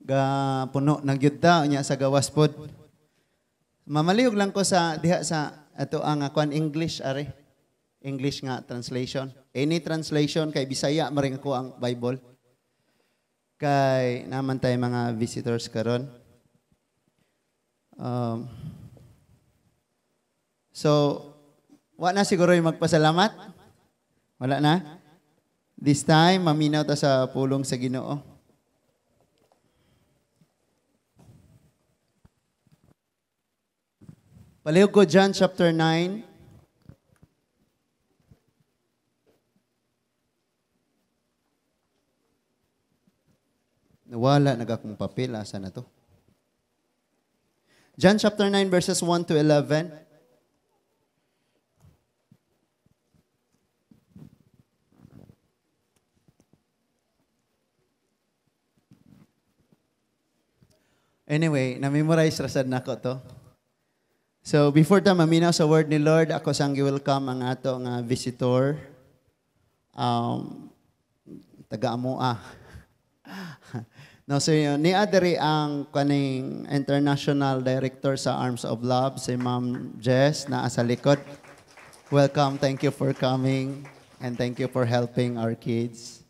Ga puno na gyud ta unya sa gawas pod. Mamalihog lang ko sa diha sa ato ang kuan English are. English nga translation. Any translation kay Bisaya maring ako ang Bible. Kay naman tay mga visitors karon. So, wa na siguro yung magpasalamat? Wala na? This time, maminaw ta sa pulong sa Ginoo. Palihog ko John chapter 9. Nawala na akong papel. Asa na to? John chapter 9 verses 1 to 11. Anyway, na-memorize rasad nako to. So before ta maminaw sa word ni Lord, ako sang gi-welcome ang ato nga visitor. Taga Amoa. No, so yun, ni adiri ang kaning international director sa Arms of Love, si Ma'am Jess, naa sa likod. Welcome, thank you for coming and thank you for helping our kids.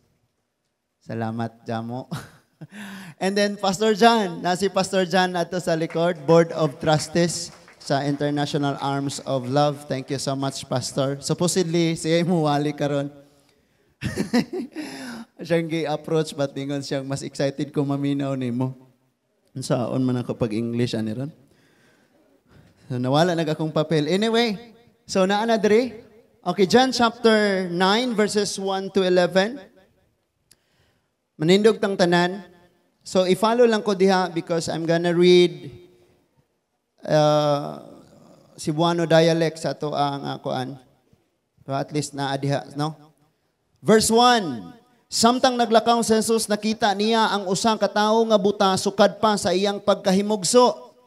Salamat, Jamo. And then Pastor John, na si Pastor John ato sa likod, Board of Trustees sa International Arms of Love. Thank you so much, Pastor. Supposedly, siya muwali karon. Siyang gi-approach, but ningon siyang mas excited ko maminaw nimo. Saon man ako pag-English, ani ron? So, nawala nag akong papel. Anyway, so naa na diri. Okay, John chapter 9, verses 1 to 11. Manindog tang tanan. So, i-follow lang ko diha because I'm gonna read Cebuano dialect sa ato ang kuan. So, at least naa diha, no? Verse 1. Samtang naglakaw si Jesus, nakita niya ang usa ka tawo nga buta sukad pa sa iyang pagkahimugso.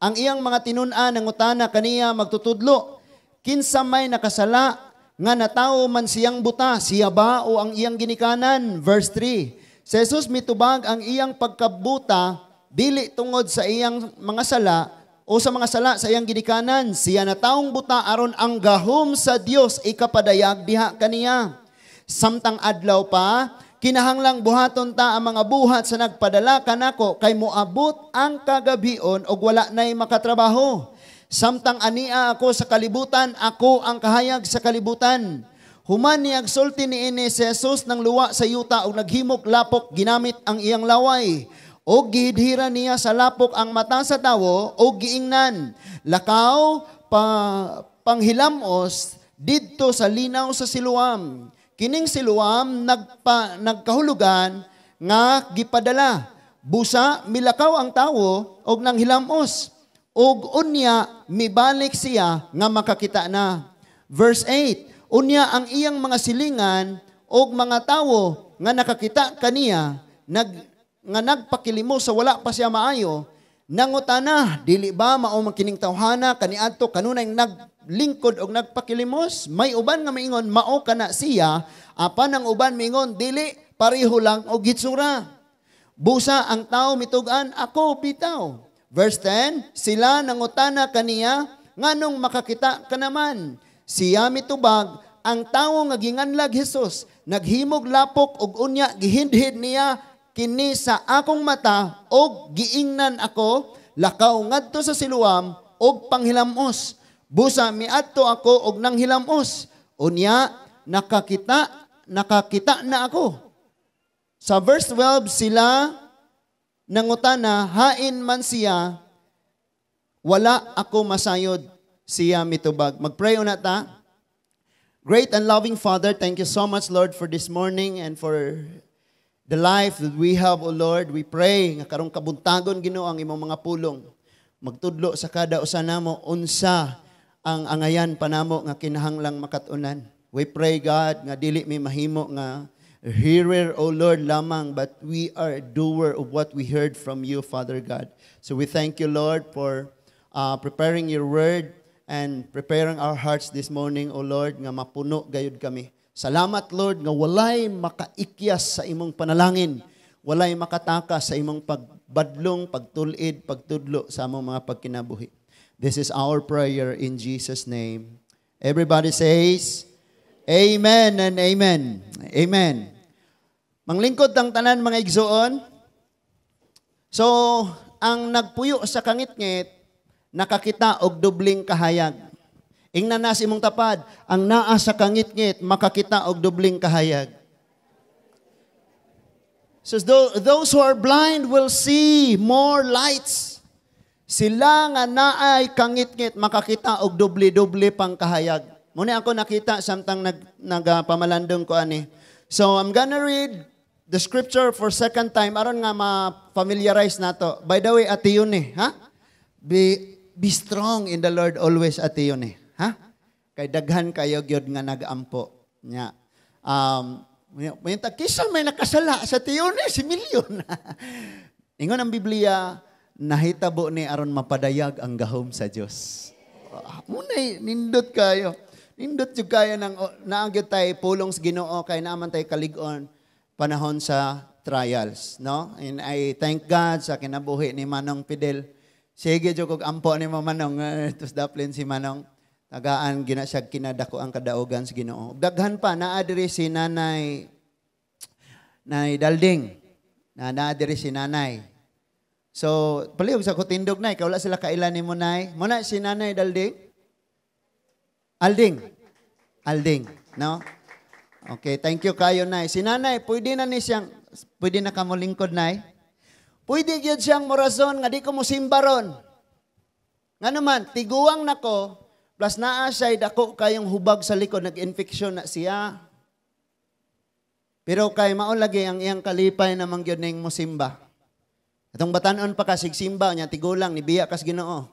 Ang iyang mga tinun-an nangutana kaniya magtutudlo, kinsa may nakasala nga natawo man siyang buta, siya ba o ang iyang ginikanan? Verse 3. Si Jesus mitubag ang iyang pagkabuta dili tungod sa iyang mga sala o sa mga sala sa iyang ginikanan. Siya natawong buta aron ang gahom sa Dios ikapadayag diha kaniya. Samtang adlaw pa, kinahanglang buhaton ta ang mga buhat sa nagpadala kanako kay moabot ang kagabion og wala nay makatrabaho. Samtang ania ako sa kalibutan, ako ang kahayag sa kalibutan. Human niyag sulti niini si Jesus nang luwa sa yuta og naghimok lapok ginamit ang iyang laway. Og gihidhira niya sa lapok ang mata sa tawo og giingnan, lakaw panghilamos didto sa linaw sa Siloam. Kining Siloam nagkahulugan nga gipadala. Busa milakaw ang tawo og nanghilamos. Og unya mibalik siya nga makakita na. Verse 8, unya ang iyang mga silingan og mga tawo nga nakakita kaniya nga nagpakilimo sa wala pa siya maayo, nangutana, dili ba mao man kining tawhana kaniadto kanunay naglingkod og nagpakilimos? May uban nga maingon mao kana siya, apan ang uban maingon dili, pareho lang og hitsura. Busa ang tawo mitug-an, ako bitaw. Verse 10, sila nangutana kaniya, nganong makakita ka naman? Siya mitubag, ang tawo nga ginganlag Hesus, naghimog lapok og unya gihindhid niya kini sa akong mata og giingnan ako, lakaw ngadto sa Siloam og panghilamos. Busa miadto ako og nanghilamos. Unya nakakita na ako. Sa verse 12, sila nangutana, hain man siya, wala ako masayod, siya mitubag. Magpray una ta. Great and loving Father, thank you so much, Lord, for this morning and for the life that we have, O Lord. We pray nga karong kabuntagon, Ginoo, ang imong mga pulong. Magtudlo sa kada usa namo unsa ang angayan pa namo nga kinahanglang makat-unan. We pray, God, nga dili mi mahimo nga hearer, O Lord, lamang, but we are a doer of what we heard from you, Father God. So we thank you, Lord, for preparing your word and preparing our hearts this morning, O Lord, nga mapuno gayud kami. Salamat, Lord, nga walay makaikyas sa imong panalangin, walay makataka sa imong pag Pagpadlong, pagtul-id, pagtudlo sa among mga pagkinabuhi. This is our prayer in Jesus' name. Everybody says, "Amen and amen." Amen. Manglingkod ang tanan, mga igsoon. So, ang nagpuyo sa kangitngit, nakakita og dobling kahayag. Ingna na sa imong tapad, ang naa sa kangitngit, makakita og dobling kahayag. So those who are blind will see more lights. Sila nga naay kangitngit, makakita og doble-doble pang kahayag. Mao na ako nakita samtang nagpamalandong ko ani. So I'm gonna read the scripture for second time aron nga ma-familiarize nato. By the way, Ate Yune, ha? Be strong in the Lord always, Ate Yune, ha? Kay daghan kayo gyud nga nag-ampo nya. May kisa may nakasala sa Tiyone, si Milyon. Ingon ang Biblia, nahitabo ni aron mapadayag ang gahom sa Dios. Munay nindot kayo. Nindot jud kayo nang naa gyud tay pulong sa Ginoo kay naa man tay kalig-on panahon sa trials, no? And I thank God sa kinabuhi ni Manong Fidel. Sige jud kog ampo ni Manong, tus daplin si Manong. Tagaan gina siya kinadako ang kadaugan sa Ginoo. Daghan pa, naa diri si Nanay Nay Dalding. Na naa diri si Nanay. So, palihog sa kutindog, Nay, kay wala sila kailan nimo, Nay. Mao na si Nanay Dalding? Alding. Alding, no? Okay, thank you kayo, Nay. Si Nanay, pwede na ni siyang, pwede na ka mo lingkod, Nay? Pwede gyud siyang morason nga di ko mo simba ron. Nga naman, tiguang nako, plus naa siya dako kayong hubag sa likod, nag-infection na siya. Pero kay mao lagi ang iyang kalipay naman gyud ning mosimba. Atong batanon pa ka simba niya, tigulang ni biya kas Ginoo.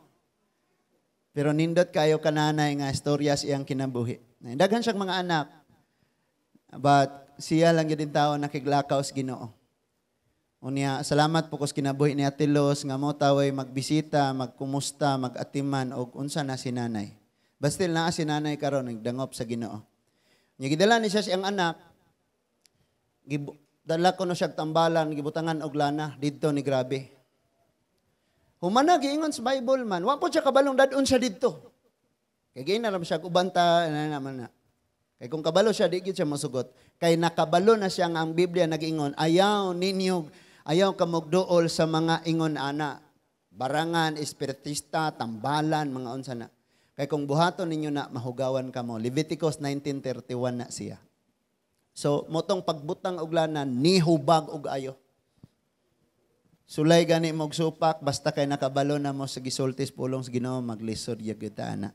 Pero nindot kayo kananay nga istorya sa iyang kinabuhi. Daghan siyang mga anak. But siya lang gyud tao nakiglakaw sa Ginoo. Unya, salamat po kus kinabuhi ni Ate Los nga mo taway magbisita, magkumusta, magatiman og unsa na si nanay. But still naa si nanay karon nagdangop sa Ginoo. Nya gidala ni siya siyang anak. Dala ko no siya tambalan, gibutangan og lana didto ni grabe. Humana giingon sa Bible man, wa po siya kabalong dadon siya didto. Kay giin na siya ubanta na naman na. Kay kung kabalo siya, di gyud siya masugot. Kay nakabalo na siya nga ang Biblia nagingon, ayaw ninyo, ayaw ka mogduol sa mga ingon ana. Barangan, espiritista, tambalan, mga unsa na. Kay kung buhaton ninyo na, mahugawan kamo. Leviticus 19:31 na siya. So, motong pagbutang og lana, nihubag og ayo. Sulay gani mo og supak, basta kay nakabalo na mo sa gisultis pulong sa Ginoo, maglisod gyud ta ana.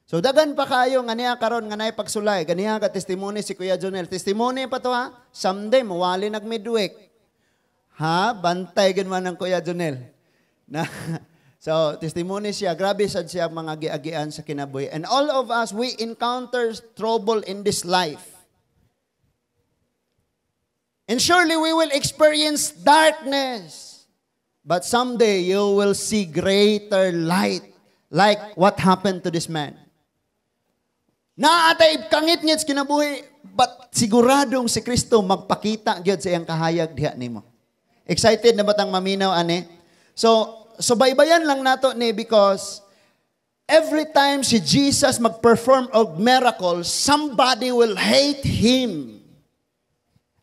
So daghan pa kayo nga niya karon nga naay pagsulay, ganiha ka testimony si Kuya Jonel. Testimony pa to, ha. Someday mawali nag midweek. Ha, bantay gud man ang Kuya Jonel. Na so testimony siya, grabe sad siya mga giagian sa kinabuhi. And all of us, we encounter trouble in this life. And surely we will experience darkness. But someday you will see greater light, like what happened to this man. Naa tay kangit-ngit sa kinabuhi, but siguradong si Kristo magpakita gyud sa iyang kahayag diha nimo. Excited na ba tang maminaw ani? So, subaybayan lang nato ni because every time si Jesus mag-perform og miracle, somebody will hate him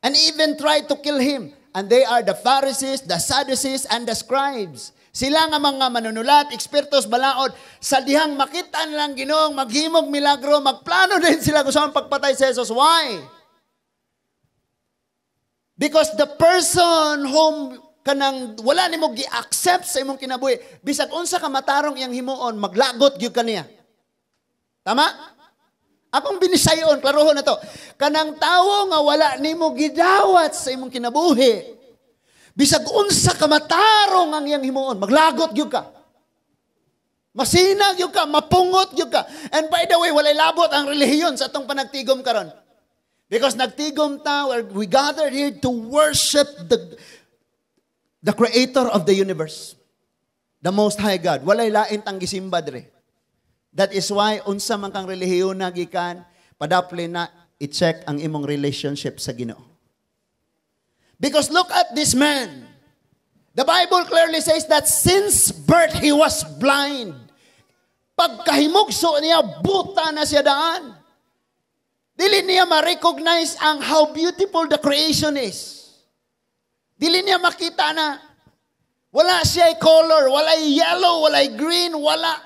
and even try to kill him. And they are the Pharisees, the Sadducees, and the scribes. Sila nga mga manunulat, ekspertos, balaod, sa dihang makita lang Ginoong maghimog milagro, magplano din sila kung saan pagpatay sa Jesus. Why? Because the person whom kanang wala nimo gi-accept sa imong kinabuhi, bisag unsa ka matarong iyang himuon, maglagot gyud kaniya. Tama? Akong binisayon, klarohon na to. Kanang tawo nga wala nimo gidawat sa imong kinabuhi, bisag unsa ka matarong ang iyang himuon, maglagot gyud ka. Masinag gyud ka, mapungot gyud ka. And by the way, walay labot ang relihiyon sa atong panagtigom karon. Because nagtigom ta, we gathered here to worship the creator of the universe. The Most High God. Walay lain tang gisimba dre. That is why unsa man kang relihiyon na gikan, padapli na i-check ang imong relationship sa Ginoo. Because look at this man. The Bible clearly says that since birth he was blind. Pagkahimugso niya, buta na siya daan. Dili niya ma-recognize ang how beautiful the creation is. Dili niya makita na wala siya color, wala yellow, wala green, wala.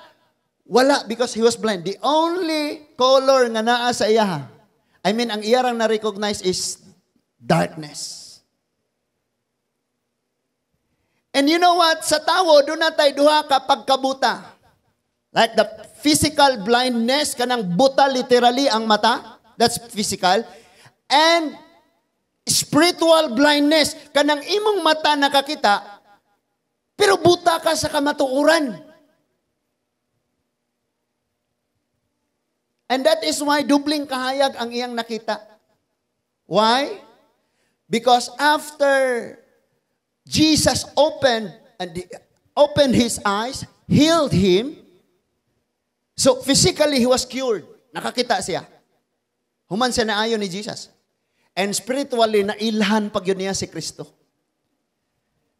Wala because he was blind. The only color nga naa sa iya, I mean, ang iya rang na-recognize is darkness. And you know what? Sa tawo, duna tay duha ka pagkabuta. Like the physical blindness, kanang buta literally ang mata. That's physical. And spiritual blindness, kanang imong mata nakakita, pero buta ka sa kamatuoran. And that is why dubling kahayag ang iyang nakita. Why? Because after Jesus opened his eyes, healed him, so physically he was cured. Nakakita siya. Human siya naayo ni Jesus. And spiritually, nailhan pag yun niya si Kristo.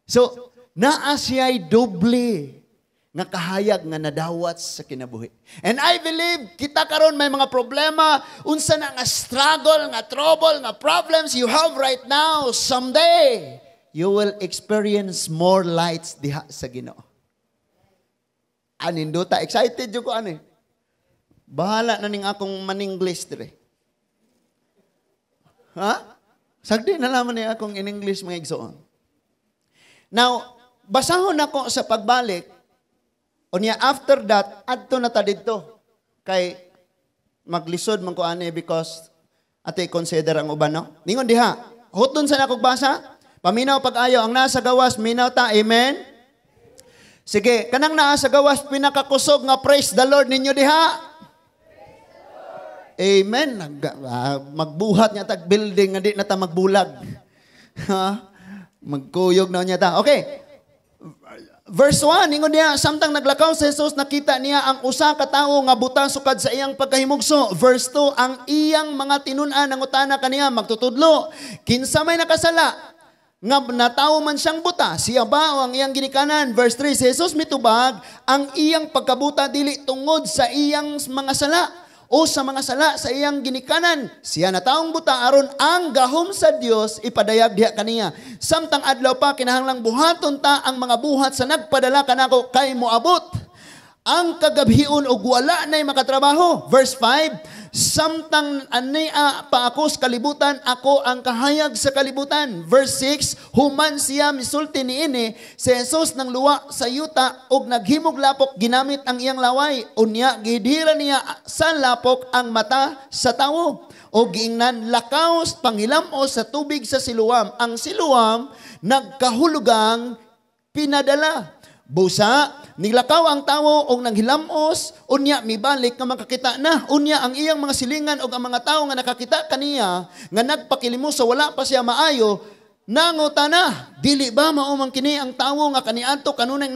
So, naa siya'y doble nga kahayag nga nadawat sa kinabuhi. And I believe, kita karon may mga problema, unsa na nga struggle, nga trouble, nga problems you have right now, someday, you will experience more lights diha sa Ginoo. Aninduta, excited jud ko ani. Bahala na ning akong man-English dire. Ha? Sagdi na lamang ni akong in English, mga igsoon. Now, basahon ako sa pagbalik. Unya after that, adto na ta didto. Kay maglisod man ko ani because ate consider ang uban, no? Ningon diha. Huton sa nakog basa. Paminaw pag-ayo ang nasa gawas, minaw ta. Amen. Sige, kanang naa sa gawas pinakakusog nga praise the Lord ninyo diha. Amen. Magbuhat niya tag building nga di na ta magbulag. Ha? Magkuyog na niya ta. Okay. Verse 1, ingon niya, samtang naglakaw si Jesus, nakita niya ang usa ka tawo nga buta sukad sa iyang pagkahimugso. Verse 2, ang iyang mga tinun-an nangutana kaniya, "Magtutudlo, kinsa may nakasala nga natawo man siyang buta, siya ba o ang iyang ginikanan?" Verse 3, si Jesus mitubag, "Ang iyang pagkabuta dili tungod sa iyang mga sala o sa mga sala sa iyang ginikanan. Siya nataong buta aron ang gahom sa Dios ipadayag diha kaniya. Samtang adlaw pa, kinahanglang buhaton ta ang mga buhat sa nagpadala kanako kay moabot ang kagabhion og wala na'y makatrabaho." Verse 5, "Samtang ania pa ako sa kalibutan, ako ang kahayag sa kalibutan." Verse 6, human siya misulti niini, si Jesus nang luwa sa yuta og naghimog lapok ginamit ang iyang laway. Unya gihidhira niya sa lapok ang mata sa tawo. O giingnan, "Lakaw panghilamos sa tubig sa Siloam." Ang Siloam nagkahulugang pinadala. Busa, niglakaw ang tawo og nanghilamos, unya mibalik nga makakita na. Unya ang iyang mga silingan og ang mga tawo nga nakakita kaniya, nga nagpakilimos sa wala pa siya maayo, nangutana, "Dili ba mao man kini ang tawo nga kaniadto kanunay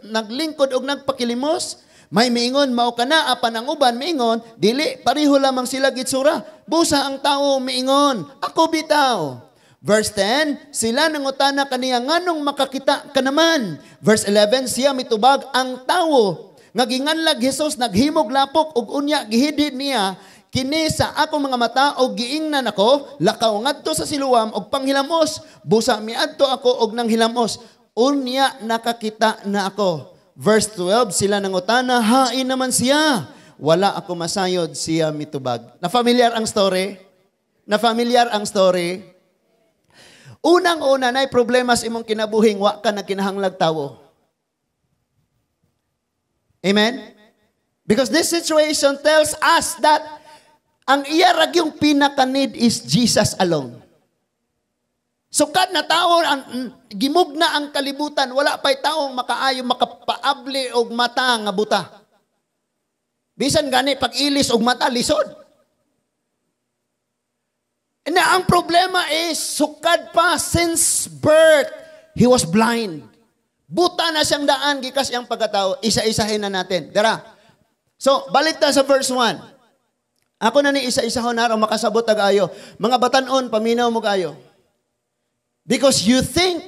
naglingkod og nagpakilimos?" May miingon, "Mao kana," apan ang uban miingon, "Dili, pareho lamang sila gitsura." Busa ang tawo miingon, "Ako bitaw." Verse 10, sila nangutana kaniya, "Nganong makakita ka naman?" Verse 11, siya mitubag, "Ang tawo nga ginganlag Jesus naghimog lapok ug unya gihidhid niya kini sa akong mga mata og giingnan ako, 'Lakaw ngadto sa Siloam og panghilamos.' Busa miadto ako og nanghilamos. Unya nakakita na ako." Verse 12, sila nangutana, "Hain naman siya?" "Wala ako masayod," siya mitubag. Na-familiar ang story? Na-familiar ang story? Unang-una, na'y problema sa imong kinabuhing wa ka nagkinahanglag tawo. Amen? Because this situation tells us that ang iya ra yung pinaka-need is Jesus alone. Sukad na tao, gimugna ang kalibutan, wala pa'y taong makaayo, makapaabli og mata nga buta. Bisan gani pag-ilis og mata, lisod. Na ang problema is, sukad pa since birth, he was blind. Buta na siyang daan, gikas iyang pagkatao. Isa-isahin na natin. Dara. So, balik ta sa verse 1. Ako na ni isa-isahon na makasabot ag ayo. Mga batanon, paminaw mo kayo. Because you think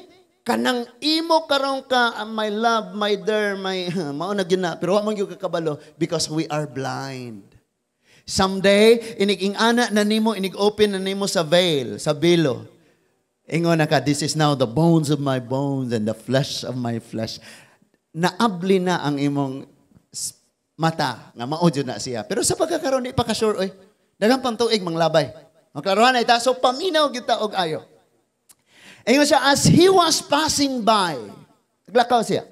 Kanang imo karon ka, my love, my dear, my, mao na gyud na, pero wa man gyud kakabalo because we are blind. Someday, inig ingana na nimo, inig open na nimo sa veil, sa belo. Ingon na ka, "This is now the bones of my bones and the flesh of my flesh." Naabli na ang imong mata nga mao jud na siya. Pero sa pagkakaroon, di pa ka sure, oy. Daghang pang tuig manglabay. Maklaruhan na ita, so paminaw kita og ayo. Ingon siya, as he was passing by, naglakaw siya,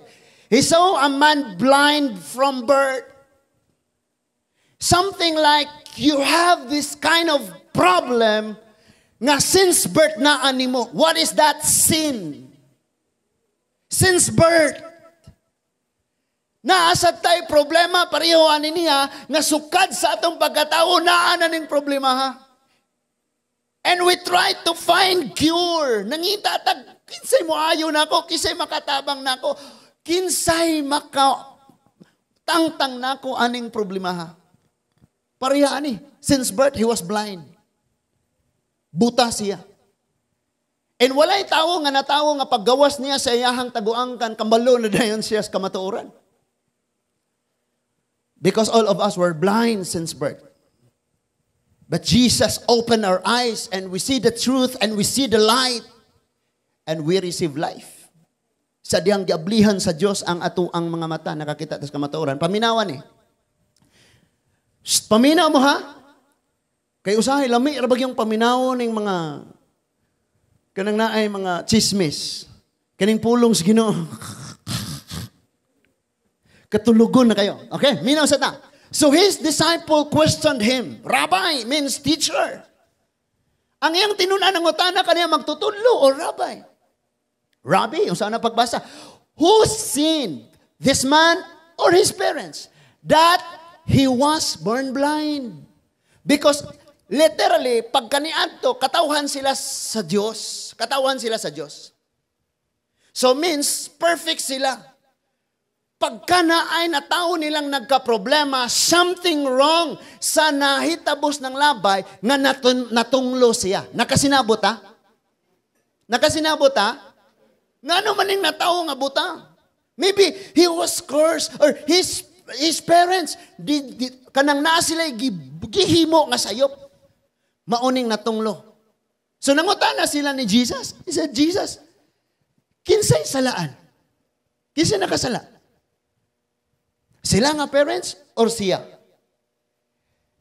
he saw a man blind from birth. Something like you have this kind of problem nga since birth na animo. What is that? Sin. Since birth. Naa sad tay problema pareho ani niya nga sukad sa atong pagkatao naa na ning problema, ha. And we try to find cure. Nangita tag kinsay moayo nako, kinsay makatabang nako, kinsay maka tangtang nako aning problema, ha. Pareha ani. Since birth, he was blind. Buta siya. And walay tawo nga natawo nga paggawas niya sa iyahang taguangkan, kambalo na dayon siya sa kamatuoran. Because all of us were blind since birth. But Jesus opened our eyes and we see the truth and we see the light and we receive life. Sa diyang giablihan sa Dios ang ato ang mga mata, nakakita tas kamatuoran. Paminawan eh. Shh, paminaw mo, ha? Kay usahay lami ra yung paminawon ning mga kanang naay mga chismis. Kaning pulong sa Ginoo. Katulugon na kayo. Okay, minaw sa ta. So his disciple questioned him. Rabbi means teacher. Ang iyang tinun-an ng utana kaniya magtutudlo o rabbi. Rabbi, yung sana pagbasa. "Who sinned, this man or his parents, that he was born blind?" Because literally, pag kaniadto, katawhan sila sa Diyos. Katawhan sila sa Diyos. So means, perfect sila. Pagka na ay natao nilang nagka-problema, something wrong sa nahitabos ng labay nga natunglo siya. Nakasinabot ha? Nakasinabot ha? Nga ano man ning natao nga buta? Maybe he was cursed or his parents di, kanang naa sila gihimo nga sayop. Mauning natunglo. So nangutana sila ni Jesus. He said, "Jesus, kinsay salaan? Kinsay nakasala? Sila nga parents or siya?"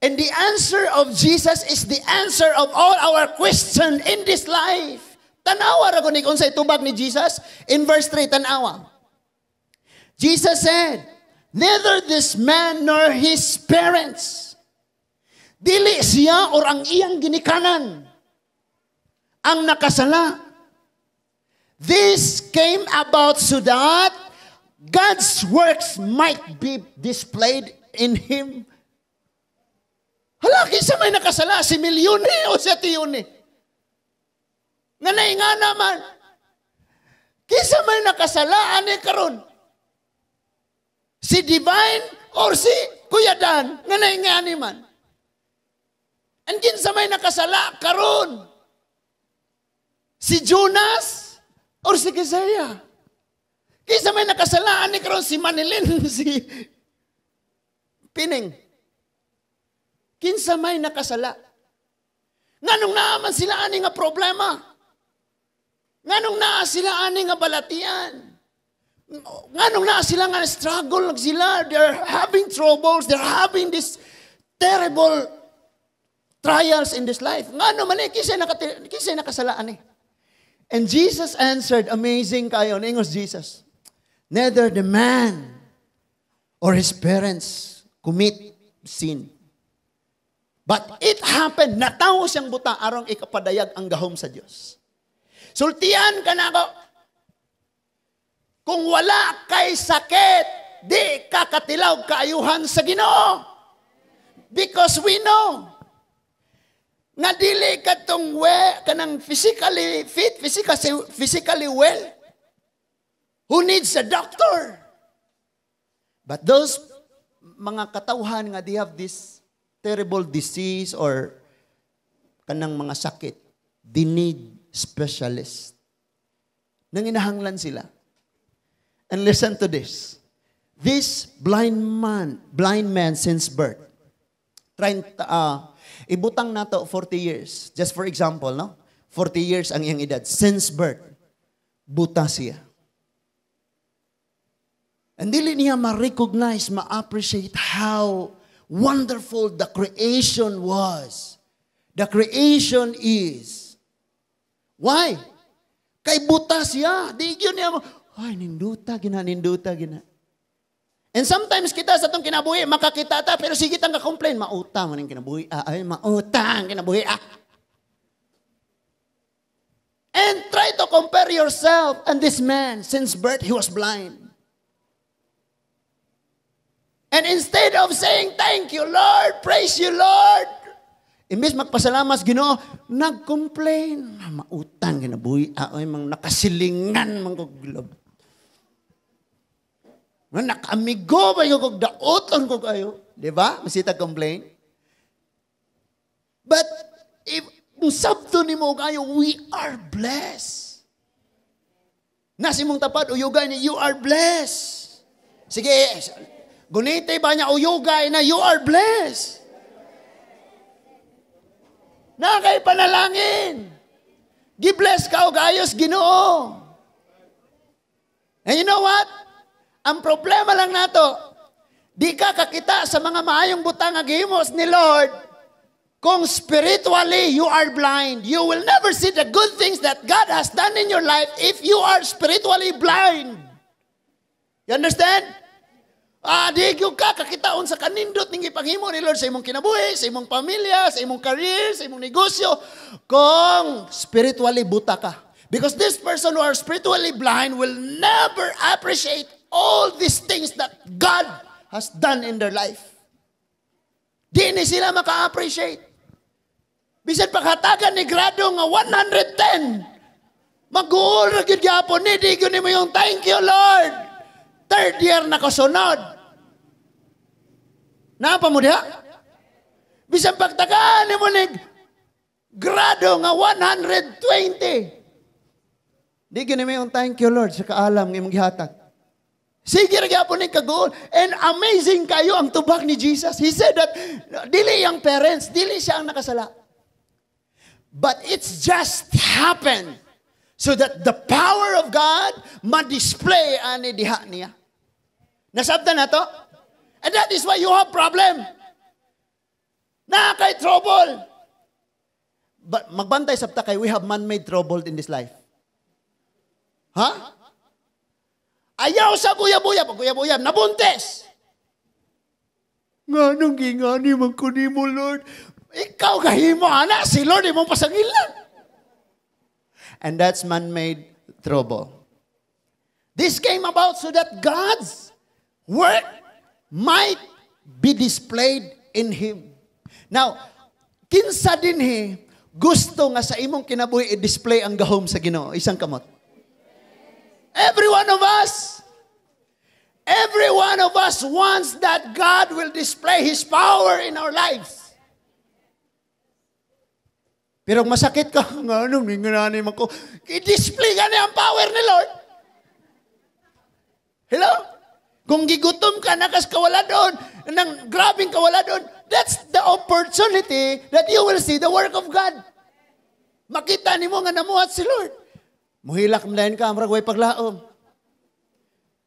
And the answer of Jesus is the answer of all our question in this life. Tanawa ra kunig unsay tubag ni Jesus in verse 3, tanawa. Jesus said, "Neither this man nor his parents." Dili siya or ang iyang ginikanan ang nakasala. "This came about so that God's works might be displayed in him." Hala, kinsa may nakasala? Si Milyone o si Atiyone? Nga nainga naman. Kinsa may nakasala ani karon? Si Divine or si Kuya Dan? Nga naingani man. And kinsa may nakasala karon? Si Jonas or si Kezeya? Kinsa may nakasala ani karon, si Manilin, si Pining? Kinsa may nakasala? Nganong naa man sila ani nga problema? Nganong naa sila ani nga balatian? Nganong naa sila nga struggle sila? They're having troubles, they're having this terrible trials in this life. Ngano man eh, kinsay nakasala ani? And Jesus answered, amazing kayo, niingos Jesus, "Neither the man or his parents commit sin. But it happened," natawo siyang buta aron ikapadayag ang gahom sa Dios. Sultian ka na ako. Kung wala kay sakit, di ka katilaw kaayuhan sa Ginoo. Because we know nga dili katong we kanang physically fit, physically well, who needs a doctor. But those mga katawhan nga they have this terrible disease or kanang mga sakit, they need specialist. Nanginahanglan sila. And listen to this. This blind man since birth, trying, ibutang nato 40 years. Just for example, no? 40 years ang iyang edad. Since birth, buta siya. And dili niya ma-recognize, ma-appreciate how wonderful the creation was. The creation is. Why? Kay buta siya. Di gyud niya, "Ay, ninduta, gina, ninduta, gina." And sometimes kita sa atong kinabuhi, makakita ta, pero sige tang ka-complain, "Mauta man ang kinabuhi. Ah, ay, mauta ang kinabuhi. Ah." And try to compare yourself and this man. Since birth, he was blind. And instead of saying, "Thank you, Lord, praise you, Lord," imbes magpasalamat sa Ginoo, nag-complain. "Ah, mautang kinabuhi. Ah, ay, mang nakasilingan man kog love. Nga nakaamigo ba yung kog daoton ko kayo?" Di ba? Masita complain. But if kung sabto nimo kayo, we are blessed. Nasi mong tapad, uyugay ni, you are blessed. Sige, gunite ba niya uyugay na you are blessed? Na kay panalangin. Gi-bless ka og ayos Ginoo. And you know what? Ang problema lang nato, di ka kakita sa mga maayong butang nga gihimo ni Lord kung spiritually you are blind. You will never see the good things that God has done in your life if you are spiritually blind. You understand? Ah, di gyud ka kakitaon sa kanindot ning ipanghimo ni Lord sa imong kinabuhi, sa imong pamilya, sa imong career, sa imong negosyo, kung spiritually buta ka. Because this person who are spiritually blind will never appreciate all these things that God has done in their life. Di ni sila maka-appreciate. Bisan paghatagan ni grado nga 110, mag-uol ra gyud gyapon ni, di gyud nimo yung "Thank you, Lord." Third year na kasunod. Naa pa mo diha? Bisan pagtagaan nimo ni grado nga 120, di gyud nimo yung "Thank you, Lord, sa kaalam nga imong gihatag." Sige ra gyapon ni kaguol. And amazing kayo ang tubag ni Jesus. He said that dili ang parents, dili siya ang nakasala. But it's just happened so that the power of God ma-display ani diha niya. Nasabtan na to? And that is why you have problem. Na kay trouble. But magbantay sabta kay we have man-made trouble in this life. Ha? Ayaw sa guyab-uyab, guyab-uyab, nabuntis. Nga nung gingani man ko nimo, Lord. Ikaw gahimo, ana, si Lord imong pasangilan. And that's man-made trouble. This came about so that God's work might be displayed in him. Now, kinsa dinhi gusto nga sa imong kinabuhi i-display ang gahom sa Ginoo? Isang kamot. Every one of us. Every one of us wants that God will display His power in our lives. Pero kung masakit ka, nga anong ninganani man ko, i-display ka niya ang power ni Lord. Hello? Kung gigutom ka, nakas kawala doon, nang grabing kawala doon, that's the opportunity that you will see the work of God. Makita nimo nga namuhat si Lord. Muhilak man dayon ka, murag way paglaom.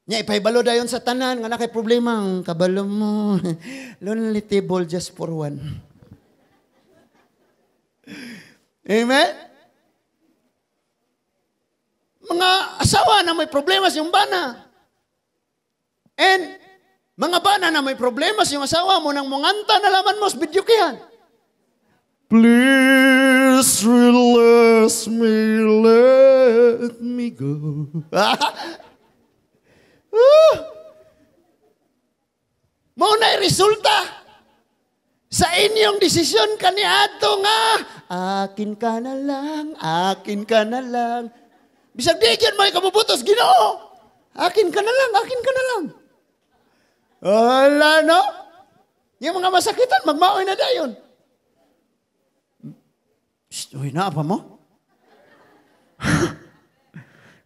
Nya ipahibalo dayon sa tanan nga nakay problema ang kabalo mo. Lonely table just for one. Amen? Mga asawa na may problema sa iyong bana. And mga bana na may problema sa iyong asawa mo nang monganta na laman mo sa videokehan. "Please release me, let me go." Ah! Mao na resulta sa inyong desisyon kaniadto nga "Akin ka na lang, akin ka na lang." Bisag di gyud may kabubutos, Ginoo. "Akin ka na lang, akin ka na lang." Wala, no? Yung mga masakitan, magmaoy na dayon. Shh, uy, naa pa mo?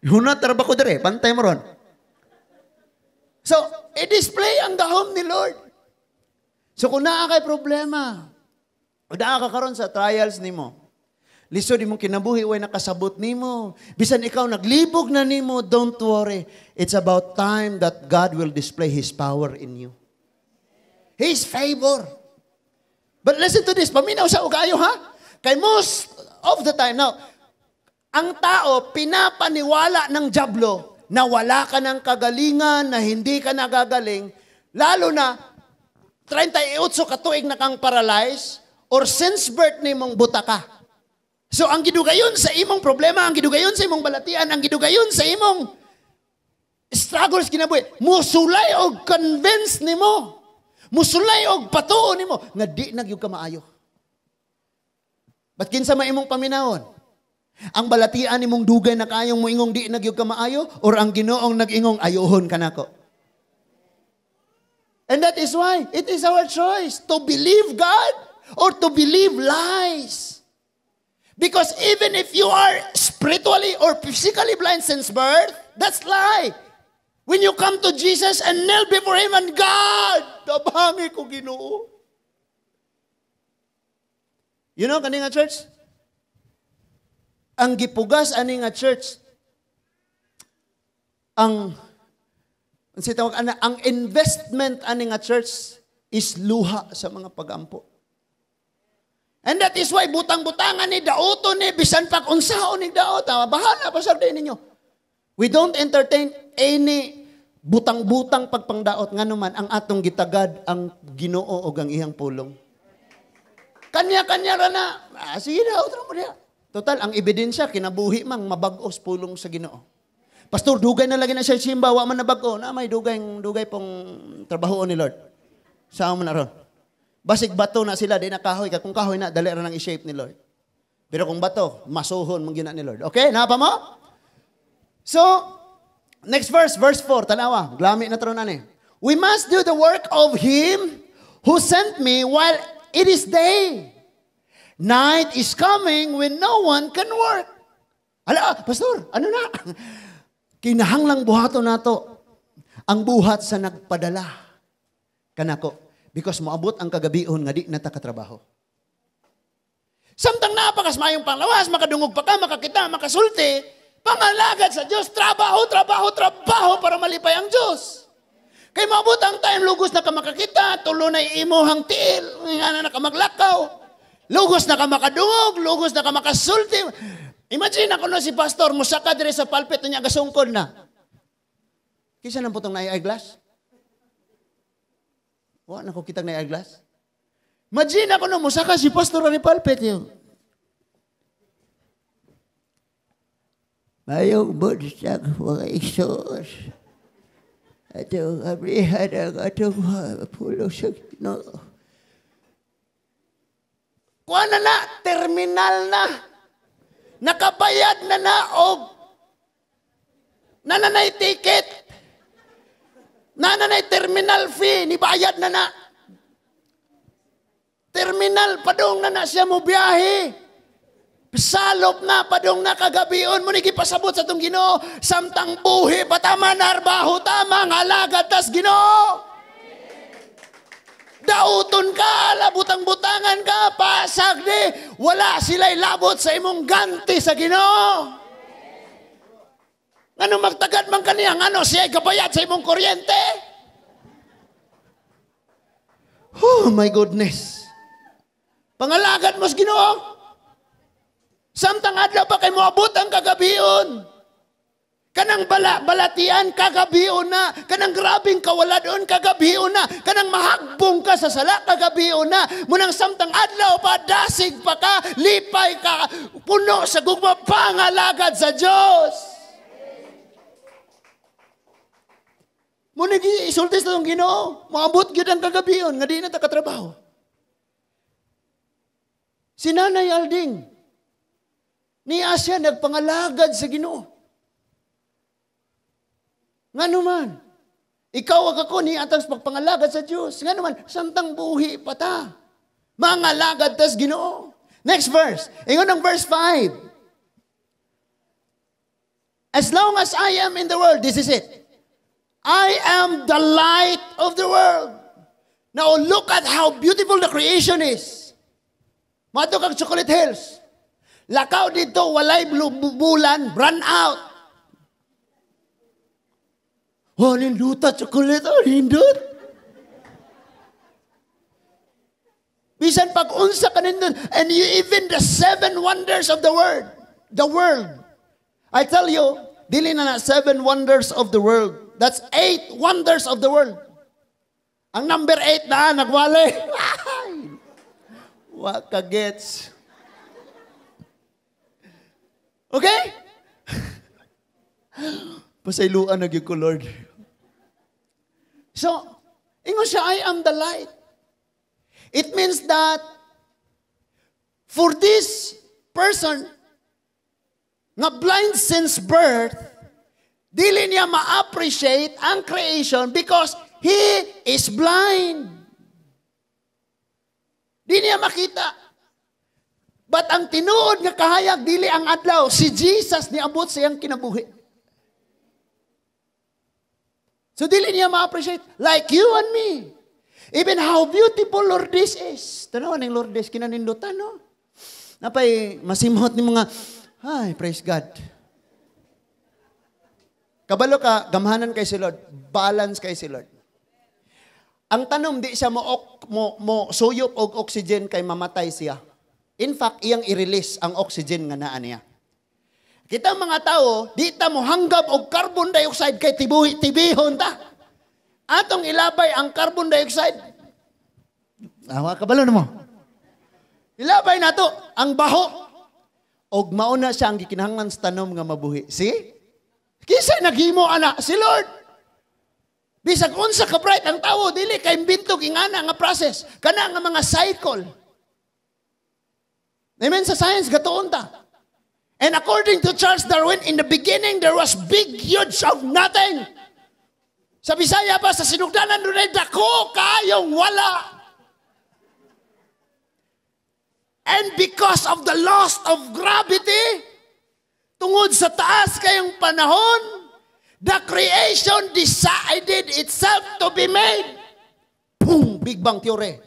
Hunat ra ba ko dire? Bantay mo ron. So, i-display ang gahom ni Lord. So, kung naa kay problema, o naa ka karon sa trials nimo, lisod imong kinabuhi, way nakasabot nimo. Bisan ikaw naglibog na nimo, don't worry. It's about time that God will display His power in you. His favor. But listen to this, paminaw sa ugayo ha? Kay most of the time, now, ang tao, pinapaniwala ng diablo na wala ka ng kagalingan, na hindi ka nagagaling, lalo na 38 ka tuig na kang paralyzed, or since birth nimong buta ka. So, ang gidugayon sa imong problema, ang gidugayon sa imong balatian, ang gidugayon sa imong struggles kinabuhi, musulay og convince nimo. Musulay og patuo nimo nga di na gyud ka maayo. But kinsa may imong paminawon? Ang balatian nimong dugay na kayong moingong di na gyud ka maayo, or ang Ginoong nag-ingong ayohon ka nako? And that is why it is our choice to believe God or to believe lies. Because even if you are spiritually or physically blind since birth, that's lie. When you come to Jesus and kneel before Him and God, tabangi ko Ginoo. You know, kani nga church? Ang gipugas ani nga church, ang tawag ana, ang investment ani nga church is luha sa mga pagampo. And that is why butang-butangan ni daoto ni bisan pag unsaon ni daot, bahala pa sa ninyo. We don't entertain any butang-butang pagpangdaot, ngano man ang atong gitagad ang Ginoo og ang iyang pulong. Kanya-kanya ra na. Ah, sige, daot ra mo diha. Total, ang ebidensya, kinabuhi mang mabag-os pulong sa Ginoo. Pastor, dugay na lagi na siya simba, wa man nabag-o. Na may dugay, dugay pong trabaho ni Lord. Saan mo na ron? Basig bato na sila, di na kahoy. Kung kahoy na, dali ra nang i-shape ni Lord. Pero kung bato, masuhon mong gina ni Lord. Okay, napa mo? So, next verse, verse 4, tanawa. Glami na taron ani. We must do the work of Him who sent me while it is day. Night is coming when no one can work. Ala, pastor, ano na? Kinahanglang buhaton nato ang buhat sa nagpadala kanako. Because moabot ang kagabion nga di na ta katrabaho. Samtang napakas mayong panglawas, makadungog pa ka, makakita, makasulti, pangalagad sa Diyos, trabaho, trabaho, trabaho para malipay ang Diyos. Kay maabot ang time, lugos na ka makakita, tulo na imuhang tiil, nga na ka maglakaw, lugos na ka makadungog, lugos na ka makasulti. Imagine ako no si pastor, musaka dire sa pulpit, niya gasungkod na. Kisa nang putong na eyeglass? Wa na ko kitang na eyeglass. Imagine ako no, musaka si pastor ni pulpit yun. Mayong bunsag mga isos. Atong abrihan ang atong pulong sa Ginoo. Kuha na na, terminal na. Nakabayad na na og nananay ticket. Nananay terminal fee, nibayad na na. Terminal, padung na na siya mo biyahe. Salop na, padung na kagabion mo ni gipasabot sa itong Ginoo. Samtang buhi, patama narbaho, tama, ngalagad tas Ginoo. Dauton ka, labutang-butangan ka, pasag di, wala sila'y labot sa imong ganti sa Ginoo. Ngano magtagad man kaniya, ngano siya'y gabayad sa imong kuryente? Oh my goodness. Pangalagad mo sa Ginoo. Samtang adlaw pa kay moabot ang kagabion. Kanang balatian kagabion na, kanang grabeng kawaladon kagabion na, kanang mahagbong ka sa sala kagabion na. Munang samtang adlaw pa dasig pa ka, lipay ka, puno sa gugma, pangalagad sa Dios. Muna isulti sa itong Ginoo, moabot gyud ang kagabion nga di na ta katrabaho. Si Nanay Alding, niya siya nagpangalagad sa Ginoo. Ngano man, ikaw ag ako ni atang pagpangalagad sa Dios. Ngano man, samtang buhi pa ta, mangalagad tas Ginoo. Next verse, ingon ang verse 5. As long as I am in the world, this is it. I am the light of the world. Now look at how beautiful the creation is. Moadto kag Chocolate Hills. Lakaw didto, walay bulan, run out. Oh, ninduta chocolate, oh, nindot. Bisan pag unsa ka nindot, and you even the seven wonders of the world. The world. I tell you, dili na na seven wonders of the world. That's eight wonders of the world. Ang number 8 na, nagwali. Wa ka gets. Okay? Pasayloan na gyud ko, Lord. So, ingon siya, "I am the light." It means that for this person nga blind since birth, dili niya ma-appreciate ang creation because he is blind. Di niya makita. But ang tinuod nga kahayag, dili ang adlaw, si Jesus niabot sa iyang kinabuhi. So dili niya ma-appreciate. Like you and me. Even how beautiful Lourdes is. Tanawa ning Lourdes, kinanindutan, no? Napay masimhot ni mga, ay, praise God. Kabalo ka, gamhanan kay si Lord. Balance kay si Lord. Ang tanom, di siya mo suyop og oxygen kay mamatay siya. In fact, iyang i-release ang oxygen nga naa niya. Kita mga tao, di ta mo hanggap og carbon dioxide kay tibihon ta. Atong ilabay ang carbon dioxide. Awa, kabalo na mo. Ilabay nato ang baho. Og mauna siya ang gikinahanglan sa tanom nga mabuhi. See? Kinsa naghimo ana? Si Lord. Bisag unsa ka bright ang tawo, dili kay imbento ingana nga process. Kana nga mga cycle. Amen, sa science gatuon ta. And according to Charles Darwin, in the beginning there was big huge of nothing. Sa Bisaya pa, sa sinugdanan dunay dako kayong wala. And because of the loss of gravity, tungod sa taas kayong panahon, the creation decided itself to be made. Boom! Big Bang Theory.